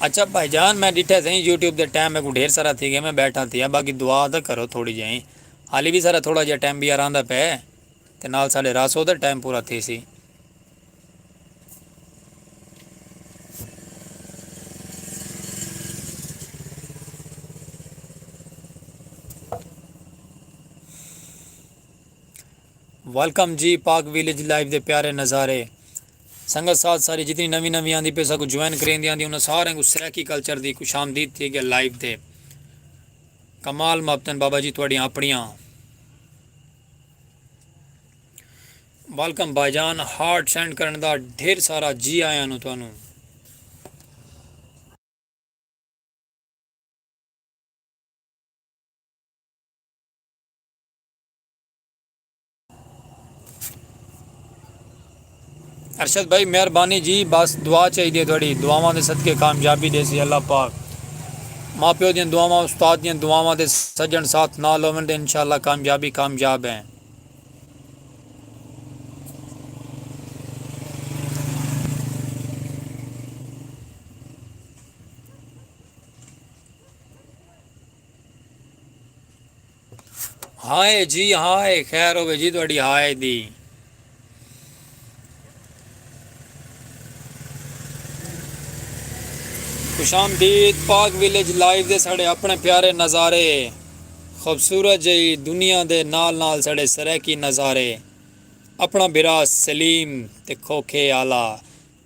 اچھا بھائی جان، میں ݙٹھا سئیں یوٹیوب دے ٹائم میکوں ڈھیر سارا تھی ڳئے، میں ٻیٹھا تھیا، باقی دعا تاں کرو تھوڑی جئیں، حالی وی سارا تھوڑا جیہا ٹائم ٻیا رہندا پئے۔ تے نال ساݙے رس او دا ٹائم پورا تھیسی۔ ویلکم جی پاک ویلیج لائیو دے پیارے نظارے۔ سنگت ساتھ ساری جتنی نویں نویں آندی پئی ساکوں جوائن کریندی آندی، انہاں سارے کوں سرائیکی کلچر دی خوش آمدید تھی ڳئے لائیو تے۔ کمال محبتن بابا جی تہاݙیاں اپݨیاں۔ ویلکم بھائی جان، ہارٹ سینڈ کرݨ دا ڈھیر سارا جی آیاں نو تہانوں۔ ارشد بھائی مہربانی جی، بس دعا چاہیدی ہے تہاݙی، دعاواں دے صدقے کامیابی ݙیسی اللہ پاک۔ ماء پیو دیاں دعاواں، استاد دیاں دعاواں تے سجݨ ساتھ نال ہوون تے انشاءاللہ کامیابی کامیاب ہیں۔ ہائے جی ہائے، خیر ہووے جی تہاݙی ہائے دی۔ خوش آمدید پاک ویلیج لائیو دے ساݙے اپݨے پیارے نظارے، خوبصورت جئی دنیا دے نال نال ساݙے سرائیکی نظارے۔ اپݨا بھرا سلیم تے کھوکھے آلا۔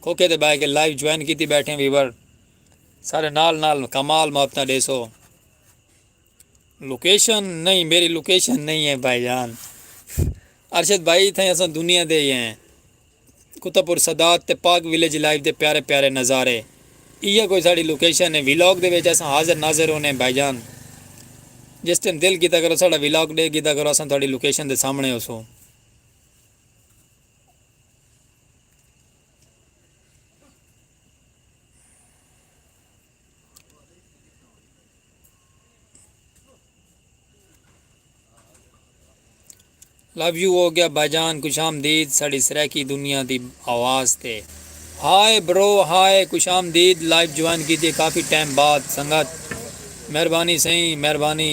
اوکے تے بھائی کے لائیو جوائن کیتی بیٹھے ویور سارے نال نال کمال محبتاں ڈیسو۔ لوکیشن نہیں، میری لوکیشن نہیں ہے بھائی جان۔ ارشد بھائی، اتھائیں اساں دنیا دے ہی ہیں۔ کتب پور سادات تے پاک ویلیج لائیو دے پیارے پیارے نظارے۔ ایہا کوئی ساڑی لوکیشن ہے۔ ویلاگ دے وچ اساں حاضر ناظر ہونے ہیں بھائی جان۔ جس ٹائم دل کیتا کرو ساڑا ویلاگ ڈے کیتا کرو، اساں تہاڈی لوکیشن دے سامنے ہوسوں۔ لو یو ہو گیا بھائی جان، خوش آمدید ساڑی سرائیکی دنیا دی آواز تے۔ ہائے برو ہائے، خوش آمدید، لائیو جوائن کیتی کافی ٹائم بعد سنگت، مہربانی سائیں، مہربانی۔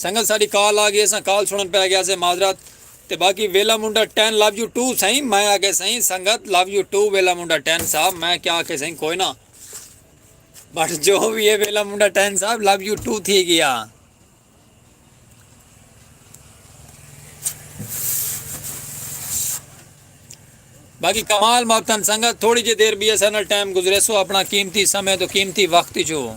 سنگت ساڈی کال آ گئی، اساں کال سنن پے گیا سے، معذرت۔ تے باقی ویلا منڈا ٹین، لو یو ٹو سائیں، میں آ کے سائیں سنگت، لو یو ٹو ویلا منڈا ٹین صاحب، میں کیا آ کے سائیں کوئی نہ، بٹ جو بھی ہے ویلا منڈا ٹین صاحب، لو یو ٹو تھی گیا۔ باقی کمال مابتن سنگت، تھوڑی جی دیر B S N L time گزریسو اپنا قیمتی سمے تو قیمتی وقت جو۔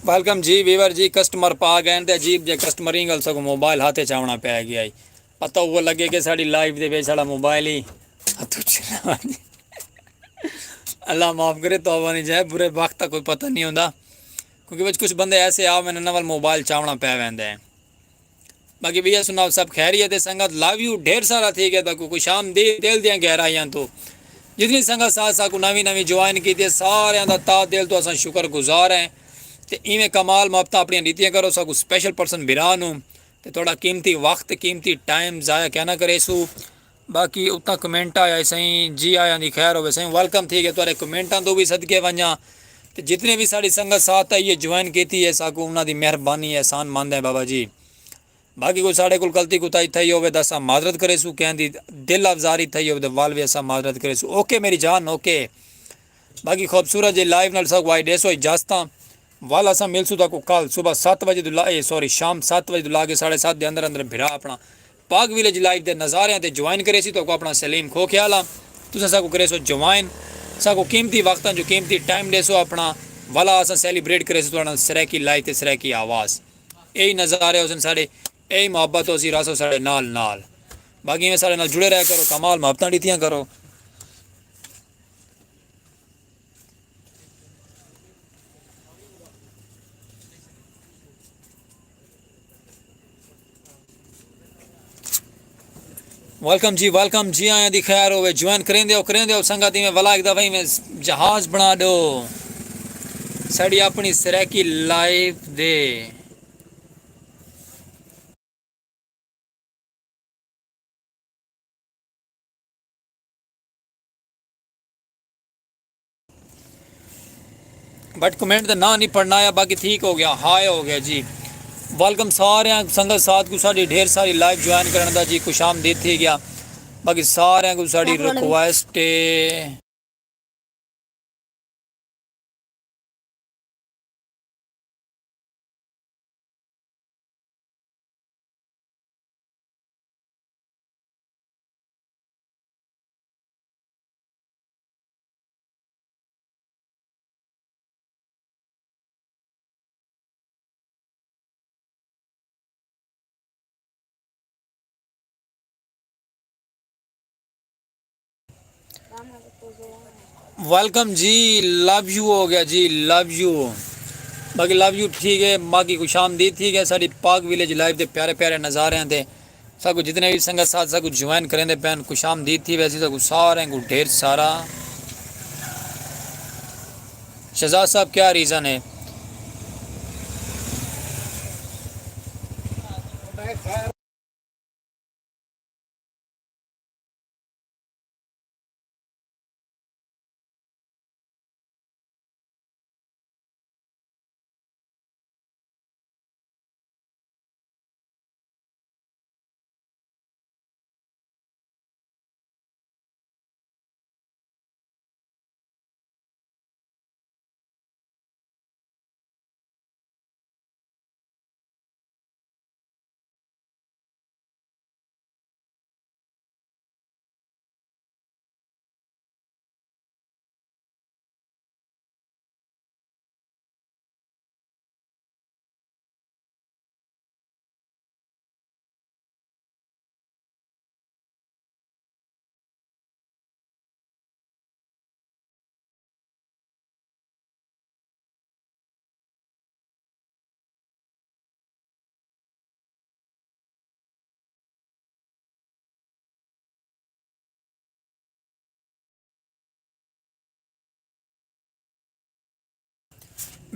ویلکم جی ویور جی، کسٹمر پا گئے تے عجیب جے کسٹمرنگ ال سگو موبائل ہاتھے چاونا پے گیا ہی۔ پتہ وہ لگے کہ ساڑی لائف دے وچ ساڑا موبائل ہی ہتھوں چلا ونجے۔ اللہ معاف کرے، توبہ نہیں جائے، برے وقت دا کوئی پتہ نہیں ہوندا، کیونکہ وچ کچھ بندے ایسے آ ویندے نال موبائل چاونا پے ویندے ہیں۔ باقی بھیا سناؤ، سب خیریت ہے سنگت؟ لو یو ڈھیر سارا تھی گیا تاکو، خوش آمدید دل دیاں گہرائیاں تو۔ جتنی سنگت ساتھ ساکو نوی نوی جوائن کیتی ہے، سارے دا تہہ دل تو اساں شکر گزار ہیں۔ تے ایویں کمال محبتاں اپنیاں ڈیتیاں کرو ساکو سپیشل پرسن بھرا نو، تے تہاڈا قیمتی وقت، قیمتی ٹائم ضائع کیا نہ کریسو۔ باقی اتنا کمنٹ آیا ہے سائیں، جی آیا دی خیر ہوے سائیں، ویلکم تھی گیا تہاڈے کمنٹاں تو بھی صدقے ونجاں۔ تے جتنے بھی ساڈی سنگت ساتھ آئی ہے، جوائن کیتی ہے، ساکو انہاں دی مہربانی، احسان مند ہے بابا جی۔ باقی کوئی ساڈے کول غلطی کوتاہی تھئی ہووے تاں اساں معذرت کریسوں، کہیں دی دل آزاری تھئی ہووے تاں ول وی اساں معذرت کریسوں۔ اوکے میری جان، اوکے۔ باقی خوبصورت جے لائیو نال ساکوں آئی ڈیسو اجازتاں۔ ول اساں ملسوں تہاکوں کل صبح ست وجے توں لا، اے سوری، شام ست وجے توں لا کے ساڈھے ست دے اندر اندر بھرا اپنا پاک ویلیج لائیو دے نظاریاں تے جوائن کریسی، تہاکوں اپنا سلیم کھوکھیالہ۔ تساں ساکوں کریسو جوائن، ساکوں قیمتی وقتاں جو قیمتی ٹائم ڈیسو اپنا، ولا اساں سیلیبریٹ کریسوں تہاڈا سرائیکی لائیو تے سرائیکی آواز۔ ایہی نظارے ہوسن ساڈے، ایہی محبت ہوسی، رہسو ساڈے نال نال۔ باقی میں سارے نال جڑے رہا کرو، کمال محبتاں ڈیتیاں کرو۔ ویلکم جی، ویلکم جی، آیاں دی خیر ہوے۔ جوائن کریندے ہو، کریندے ہو سنگت، ایویں ولا ایک دفعہ ایویں جہاز بنا دو ساڈی اپنی سرائیکی لائف دے۔ بٹ کمنٹ دا ناں نہیں پڑھنا آیا، باقی ٹھیک ہو گیا، ہائے ہو گیا جی۔ ویلکم سارے سنگت ساتھ کو ساڈی ڈھیر ساری لائیو جوائن کرن دا جی، خوش آمدید تھی گیا۔ باقی سارے کو ساڈی ریکویسٹ ہے۔ ویلکم جی، لو یو ہو گیا جی، لو یو۔ باقی لو یو ٹھیک ہے، باقی خوش آمدید تھی گیا ساڈی پاک ویلیج لائیو دے پیارے پیارے نظاریاں تے۔ ساکو جتنے بھی سنگت ساتھ ساکو جوائن کریندے پین، خوش آمدید تھی ویسی ساکو سارے کو ڈھیر سارا۔ شہزاد صاحب کیا ریزن ہے؟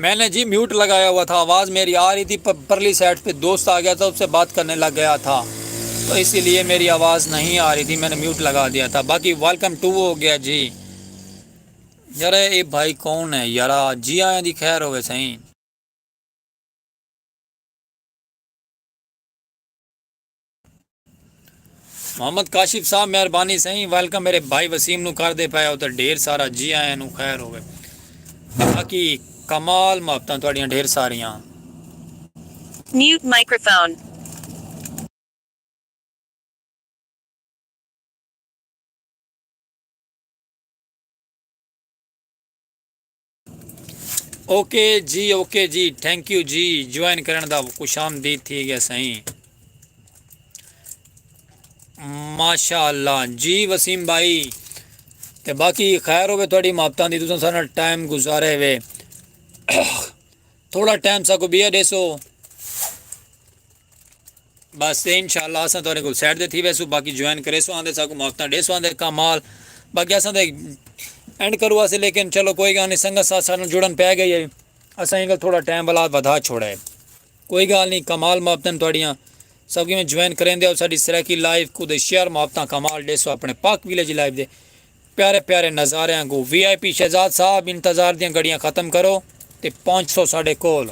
میں نے جی میوٹ لگایا ہوا تھا، آواز میری آ رہی تھی، پر پرلی سائڈ پہ دوست آ گیا تھا، اس سے بات کرنے لگ گیا تھا، تو اسی لیے میری آواز نہیں آ رہی تھی، میں نے میوٹ لگا دیا تھا۔ باقی ویلکم ٹو ہو گیا جی۔ یار اے بھائی کون ہے یارا؟ جی آیاں دی خیر ہوے سائیں۔ محمد کاشف صاحب مہربانی سائیں، ویلکم۔ میرے بھائی وسیم نو کر دے پایا ادھر ڈھیر سارا جی آیاں نو خیر ہوے۔ باقی کمال محبتاں تہاڈیاں ڈھیر ساریاں۔ Mute microphone. اوکے جی، اوکے جی، تھینک یو جی، جوائن کرن دا خوش آمدید تھی گیا سائیں۔ ماشاء اللہ جی وسیم بھائی، تے باقی خیر ہوے تہاڈی محبتاں دی، تساں سارا ٹائم گزارے وے۔ تھوڑا ٹائم ساکو بیا ڈیسو۔ بس تے انشاءاللہ اساں تہاڈے کول سائیڈ تے تھی ویسوں، باقی جوائن کریسوں آندے ساکوں محبتاں ڈیسوں آندے کمال۔ باقی اساں تے اینڈ کرو اسے، لیکن چلو کوئی گال نی، سنگت ساتھ ساڈے نال جڑن پے گئی ہے، اساں اینگل تھوڑا ٹائم والا ودھا چھوڑا ہے۔ کوئی گال نی، کمال محبتاں تہاڈیاں۔ سب کیویں جوائن کریندے ہو ساڈی سرائیکی لائیو کوں تے شیئر محبتاں کمال ڈیسو اپنے پاک ویلیج لائیو دے۔ پیارے پیارے نظاریاں کوں۔ وی آئی پی شہزاد صاحب انتظار دیاں گھڑیاں ختم کرو تے پہنچسو ساڈے کول۔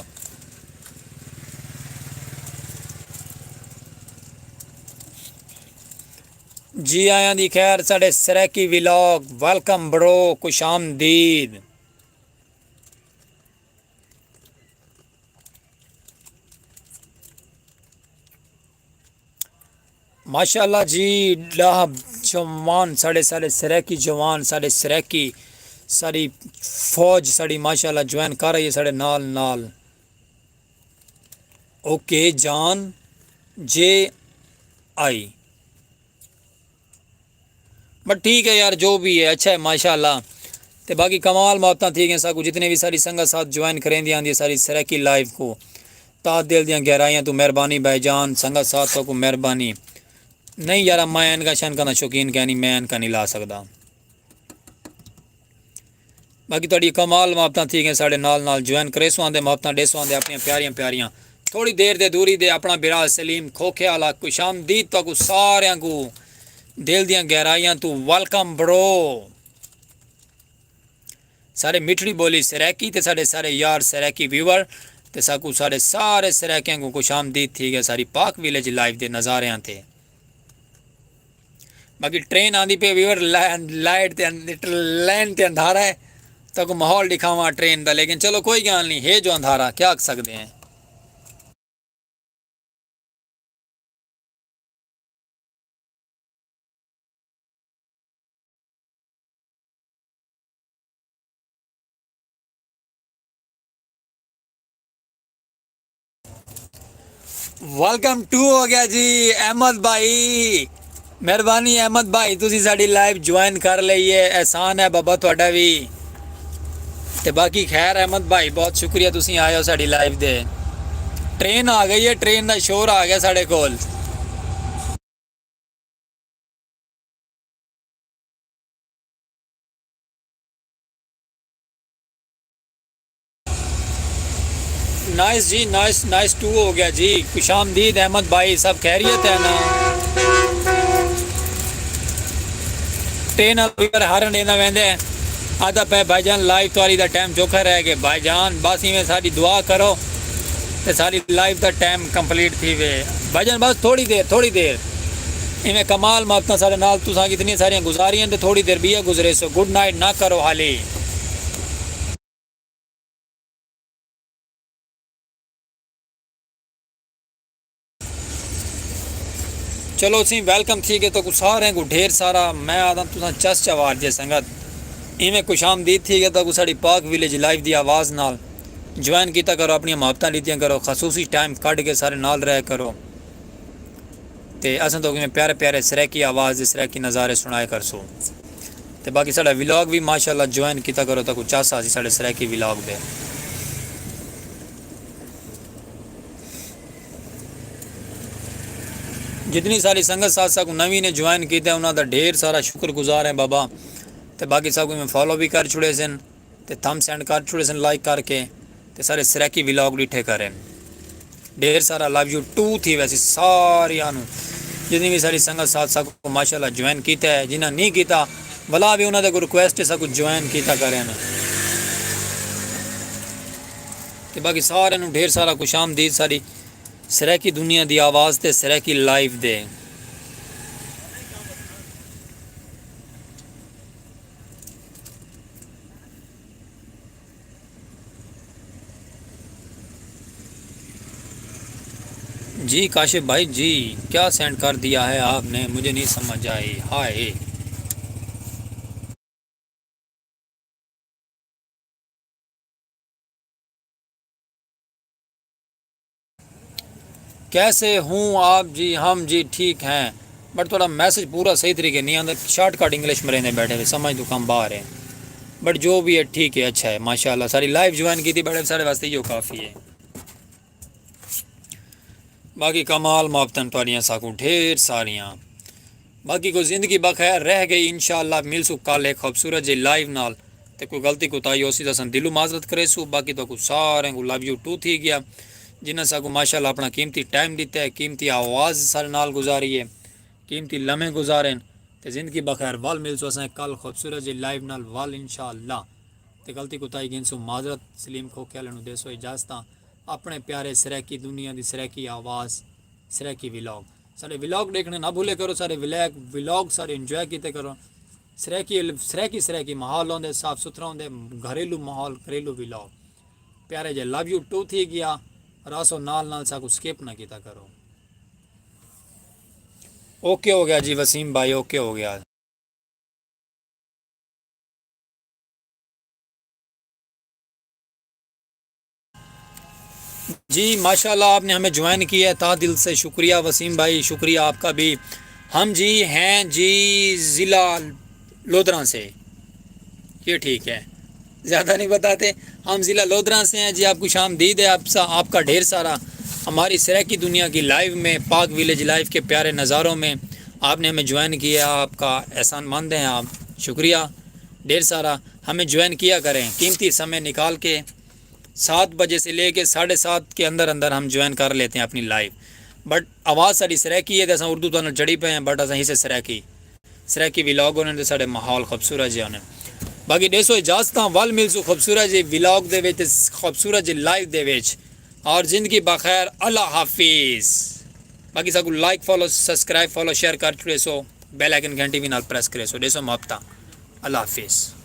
جی آیاں دی خیر ساڈے سرائیکی ولاگ، ویلکم برو، خوش آمدید۔ ماشاءاللہ جی، ݙاہ جوان ساݙے، ساݙے سرائیکی جوان، ساݙے سرائیکی، ساݙی فوج ساݙی ماشاءاللہ جوائن کر آئی ہے ساݙے نال نال۔ اوکے جان، جے آئی۔ بٹ ٹھیک ہے یار، جو بھی ہے اچھا ہے، ماشاء اللہ۔ تے باقی کمال محبتاں تھی گئیں ساکوں، جتنے بھی ساری سنگت ساتھ جوائن کریندی آندی ہے ساری سرائیکی لائیو کوں۔ تہہ دل دیاں گہرائیاں توں مہربانی بھائی جان، سنگت ساتھ تہاکوں مہربانی۔ نہیں یارا، میں اینکاں شینکاں دا شوقین کینی، میں اینکاں نہیں لا سکدا۔ باقی تہاڈی کمال محبتاں تھی گئیں ساڈے نال نال، جوائن کریسوں آندے، محبتاں ڈیسوں آندے اپنیاں پیاریاں پیاریاں۔ تھوڑی دیر دے دوری دے اپنا بھرا سلیم کھوکھے آلا خوش آمدید تہاکوں ساریاں کوں دل دیاں گہرائیاں توں ویلکم برو۔ سارے میٹھڑی بولی سرائیکی تے ساڈے سارے یار سرائیکی ویور تے ساکوں ساڈے سارے سرائیکیاں کوں خوش آمدید تھی گئے ساری پاک ویلیج لائیو دے نظاریاں تے۔ باقی ٹرین آندی پئی ویور، لائن، لائٹ تے ان-، لائن تے اندھارا ہے۔ تہاکوں ماحول ڈکھاواں ٹرین دا، لیکن چلو کوئی گال نہیں، ہے جو اندھارا، کیا آکھ سکدے ہیں۔ ویلکم ٹو ہو گیا جی احمد بھائی۔ مہربانی احمد بھائی، تسی ساڈی لائیو جوائن کر لئی ہے، احسان ہے بابا تہاڈا وی۔ تے باقی خیر احمد بھائی، بہت شکریہ تسی آئے ہو ساڈی لائیو دے۔ ٹرین آ گئی ہے، ٹرین دا شور آ گیا ساڈے کول۔ نائس جی، نائس، نائس ٹو ہو گیا جی۔ خوش آمدید احمد بھائی، سب خیریت ہے نا؟ ٹرین ویور ہارن ݙیندا ویندے۔ آہدا پئے بھائی جان، لائیو تہاݙی دا ٹائم چوکھا رہ ڳئے۔ بھائی جان، بس ایویں ساݙی دعا کرو تے ساݙی لائیو دا ٹائم کمپلیٹ تھیوے۔ بھائی جان، بس تھوڑی دیر، تھوڑی دیر۔ ایویں کمال محبتاں ساݙے نال، تساں اتنی ساریاں گزاریاں تے تھوڑی دیر ٻیا گزریسو۔ گڈ نائٹ نہ کرو حالی۔ چلو اسی ویلکم تھی گئے تہاکوں ساریں کوں ڈھیر سارا، میں آہداں تساں چس چوار جے سنگت۔ ایویں خوش آمدید تھی گئے تہاکوں ساݙی پاک ویلیج لائیو دی آواز نال۔ جوائن کیتا کرو، اپݨیاں محبتاں ݙتیاں کرو، خصوصی ٹائم کڈھ کے سارے نال رہیا کرو۔ تے اساں تہاکوں ایویں پیارے پیارے سرائیکی آواز دے سرائیکی نظارے سݨایا کرسوں۔ تے باقی ساݙا ولاگ وی ماشاءاللہ جوائن کیتا کرو، تہاکوں چس آسی ساݙے سرائیکی ولاگ دے۔ جتنی ساری سنگت ساتھ ساکوں نویں نے جوائن کیتا ہے، انہاں دا ڈھیر سارا شکر گزار ہیں بابا۔ تے باقی ساکوں ایویں فالو وی کر چھوڑیسن، تے تھم سینڈ کر چھوڑیسن لائک کر کے، تے سارے سرائیکی ولاگ ݙٹھے کرن۔ ڈھیر سارا لو یو ٹو تھی ویسی ساریاں نوں۔ جتنی وی ساری سنگت ساتھ ساکوں ماشاءاللہ جوائن کیتا ہے، جنہاں نہیں کیتا، ولا وی انہاں دے کوں ریکویسٹ ہے ساکوں جوائن کیتا کرن۔ تے باقی سارے نوں ڈھیر سارا خوش آمدید ساݙی سرائیکی دنیا دی آواز تے سرائیکی لائیو دے۔ جی کاشف بھائی جی، کیا سینڈ کر دیا ہے آپ نے؟ مجھے نہیں سمجھ آئی۔ ہائے۔ کیسے ہوں آپ جی؟ ہم جی ٹھیک ہیں، بٹ تھوڑا میسج پورا صحیح طریقے نہیں آندا، شارٹ کٹ انگلش مریندے بیٹھے ہوئے، سمجھ تو کم باہر ہے۔ بٹ جو بھی ہے ٹھیک ہے، اچھا ہے، ماشاءاللہ ساری لائیو جوائن کیتی بیٹھے، سارے واسطے یو کافی ہے۔ باقی کمال محبتاں تہاݙیاں ساکوں ڈھیر ساریاں۔ باقی کوئی زندگی بخیر رہ ڳئی، انشاءاللہ ملسوں کل ہک خوبصورت جے لائیو نال۔ تے کوئی غلطی کوتاہی ہوسی تاں اساں دلوں معذرت کریسوں۔ باقی تہاکوں ساریں کوں لو یو ٹو تھی ڳیا، جنہاں ساکوں ماشاءاللہ اپݨا قیمتی ٹائم ݙتا ہے، قیمتی آواز ساݙے نال گزاری ہے، قیمتی لمحے گزارن۔ تے زندگی بخیر، ول ملسوں اساں کل خوبصورت جے لائیو نال ول انشاءاللہ۔ تے غلطی کوتاہی گھنسوں معذرت، سلیم کھوکھے آلے نوں ݙیسو اجازتاں۔ اپݨے پیارے سرائیکی دنیا دی سرائیکی آواز، سرائیکی ولاگ۔ ساݙے ولاگ ݙیکھݨے نہ بھلے کرو، ساݙے ولاگ، ولاگ سارے انجوائے کیتے کرو۔ سرائیکی، سرائیکی، سرائیکی ماحول ہوندے، صاف ستھرا ہوندے، گھریلو ماحول، گھریلو ولاگ۔ پیارے جے لو یو ٹو تھی ڳیا، راسو نال نال ساکوں سکپ نہ کیتا کرو۔ اوکے ہو گیا جی وسیم بھائی، اوکے ہو گیا۔ جی ماشاءاللہ، آپ نے ہمیں جوائن کیا ہے، تہہ دل سے شکریہ وسیم بھائی، شکریہ آپ کا بھی۔ ہم جی ہیں جی ضلع لودھراں سے۔ یہ ٹھیک ہے، زیادہ نہیں بتاتے۔ ہم ضلع لودھراں سے ہیں جی، آپ کو شام دید ہے، آپ سا آپ کا ڈھیر سارا ہماری سرائیکی دنیا کی لائیو میں، پاک ویلیج لائیو کے پیارے نظاروں میں آپ نے ہمیں جوائن کیا، آپ کا احسان مند ہیں آپ، شکریہ ڈھیر سارا۔ ہمیں جوائن کیا کریں، قیمتی سمے نکال کے سات بجے سے لے کے ساڑھے سات کے اندر اندر ہم جوائن کر لیتے ہیں اپنی لائیو۔ بٹ آواز ساری سرائیکی ہے تو اساں اردو تو چڑھی پے ہیں، بٹ اساں ہی سے سرائیکی سرائیکی ولاگ ہونے تے ساڈے ماحول خوبصورت جے ہونے۔ باقی ڈیسو اجازتاں، ول ملسوں خوبصورت جے ولاگ دے وچ، خوبصورت جے لائیو دے وچ۔ اور زندگی بخیر، اللہ حافظ۔ باقی ساکو like follow subscribe follow share کر چھڑے سو، بیل آئیکن گھنٹی بھی نال پریس کرے سو۔ ڈیسو محبتاں، اللہ حافظ۔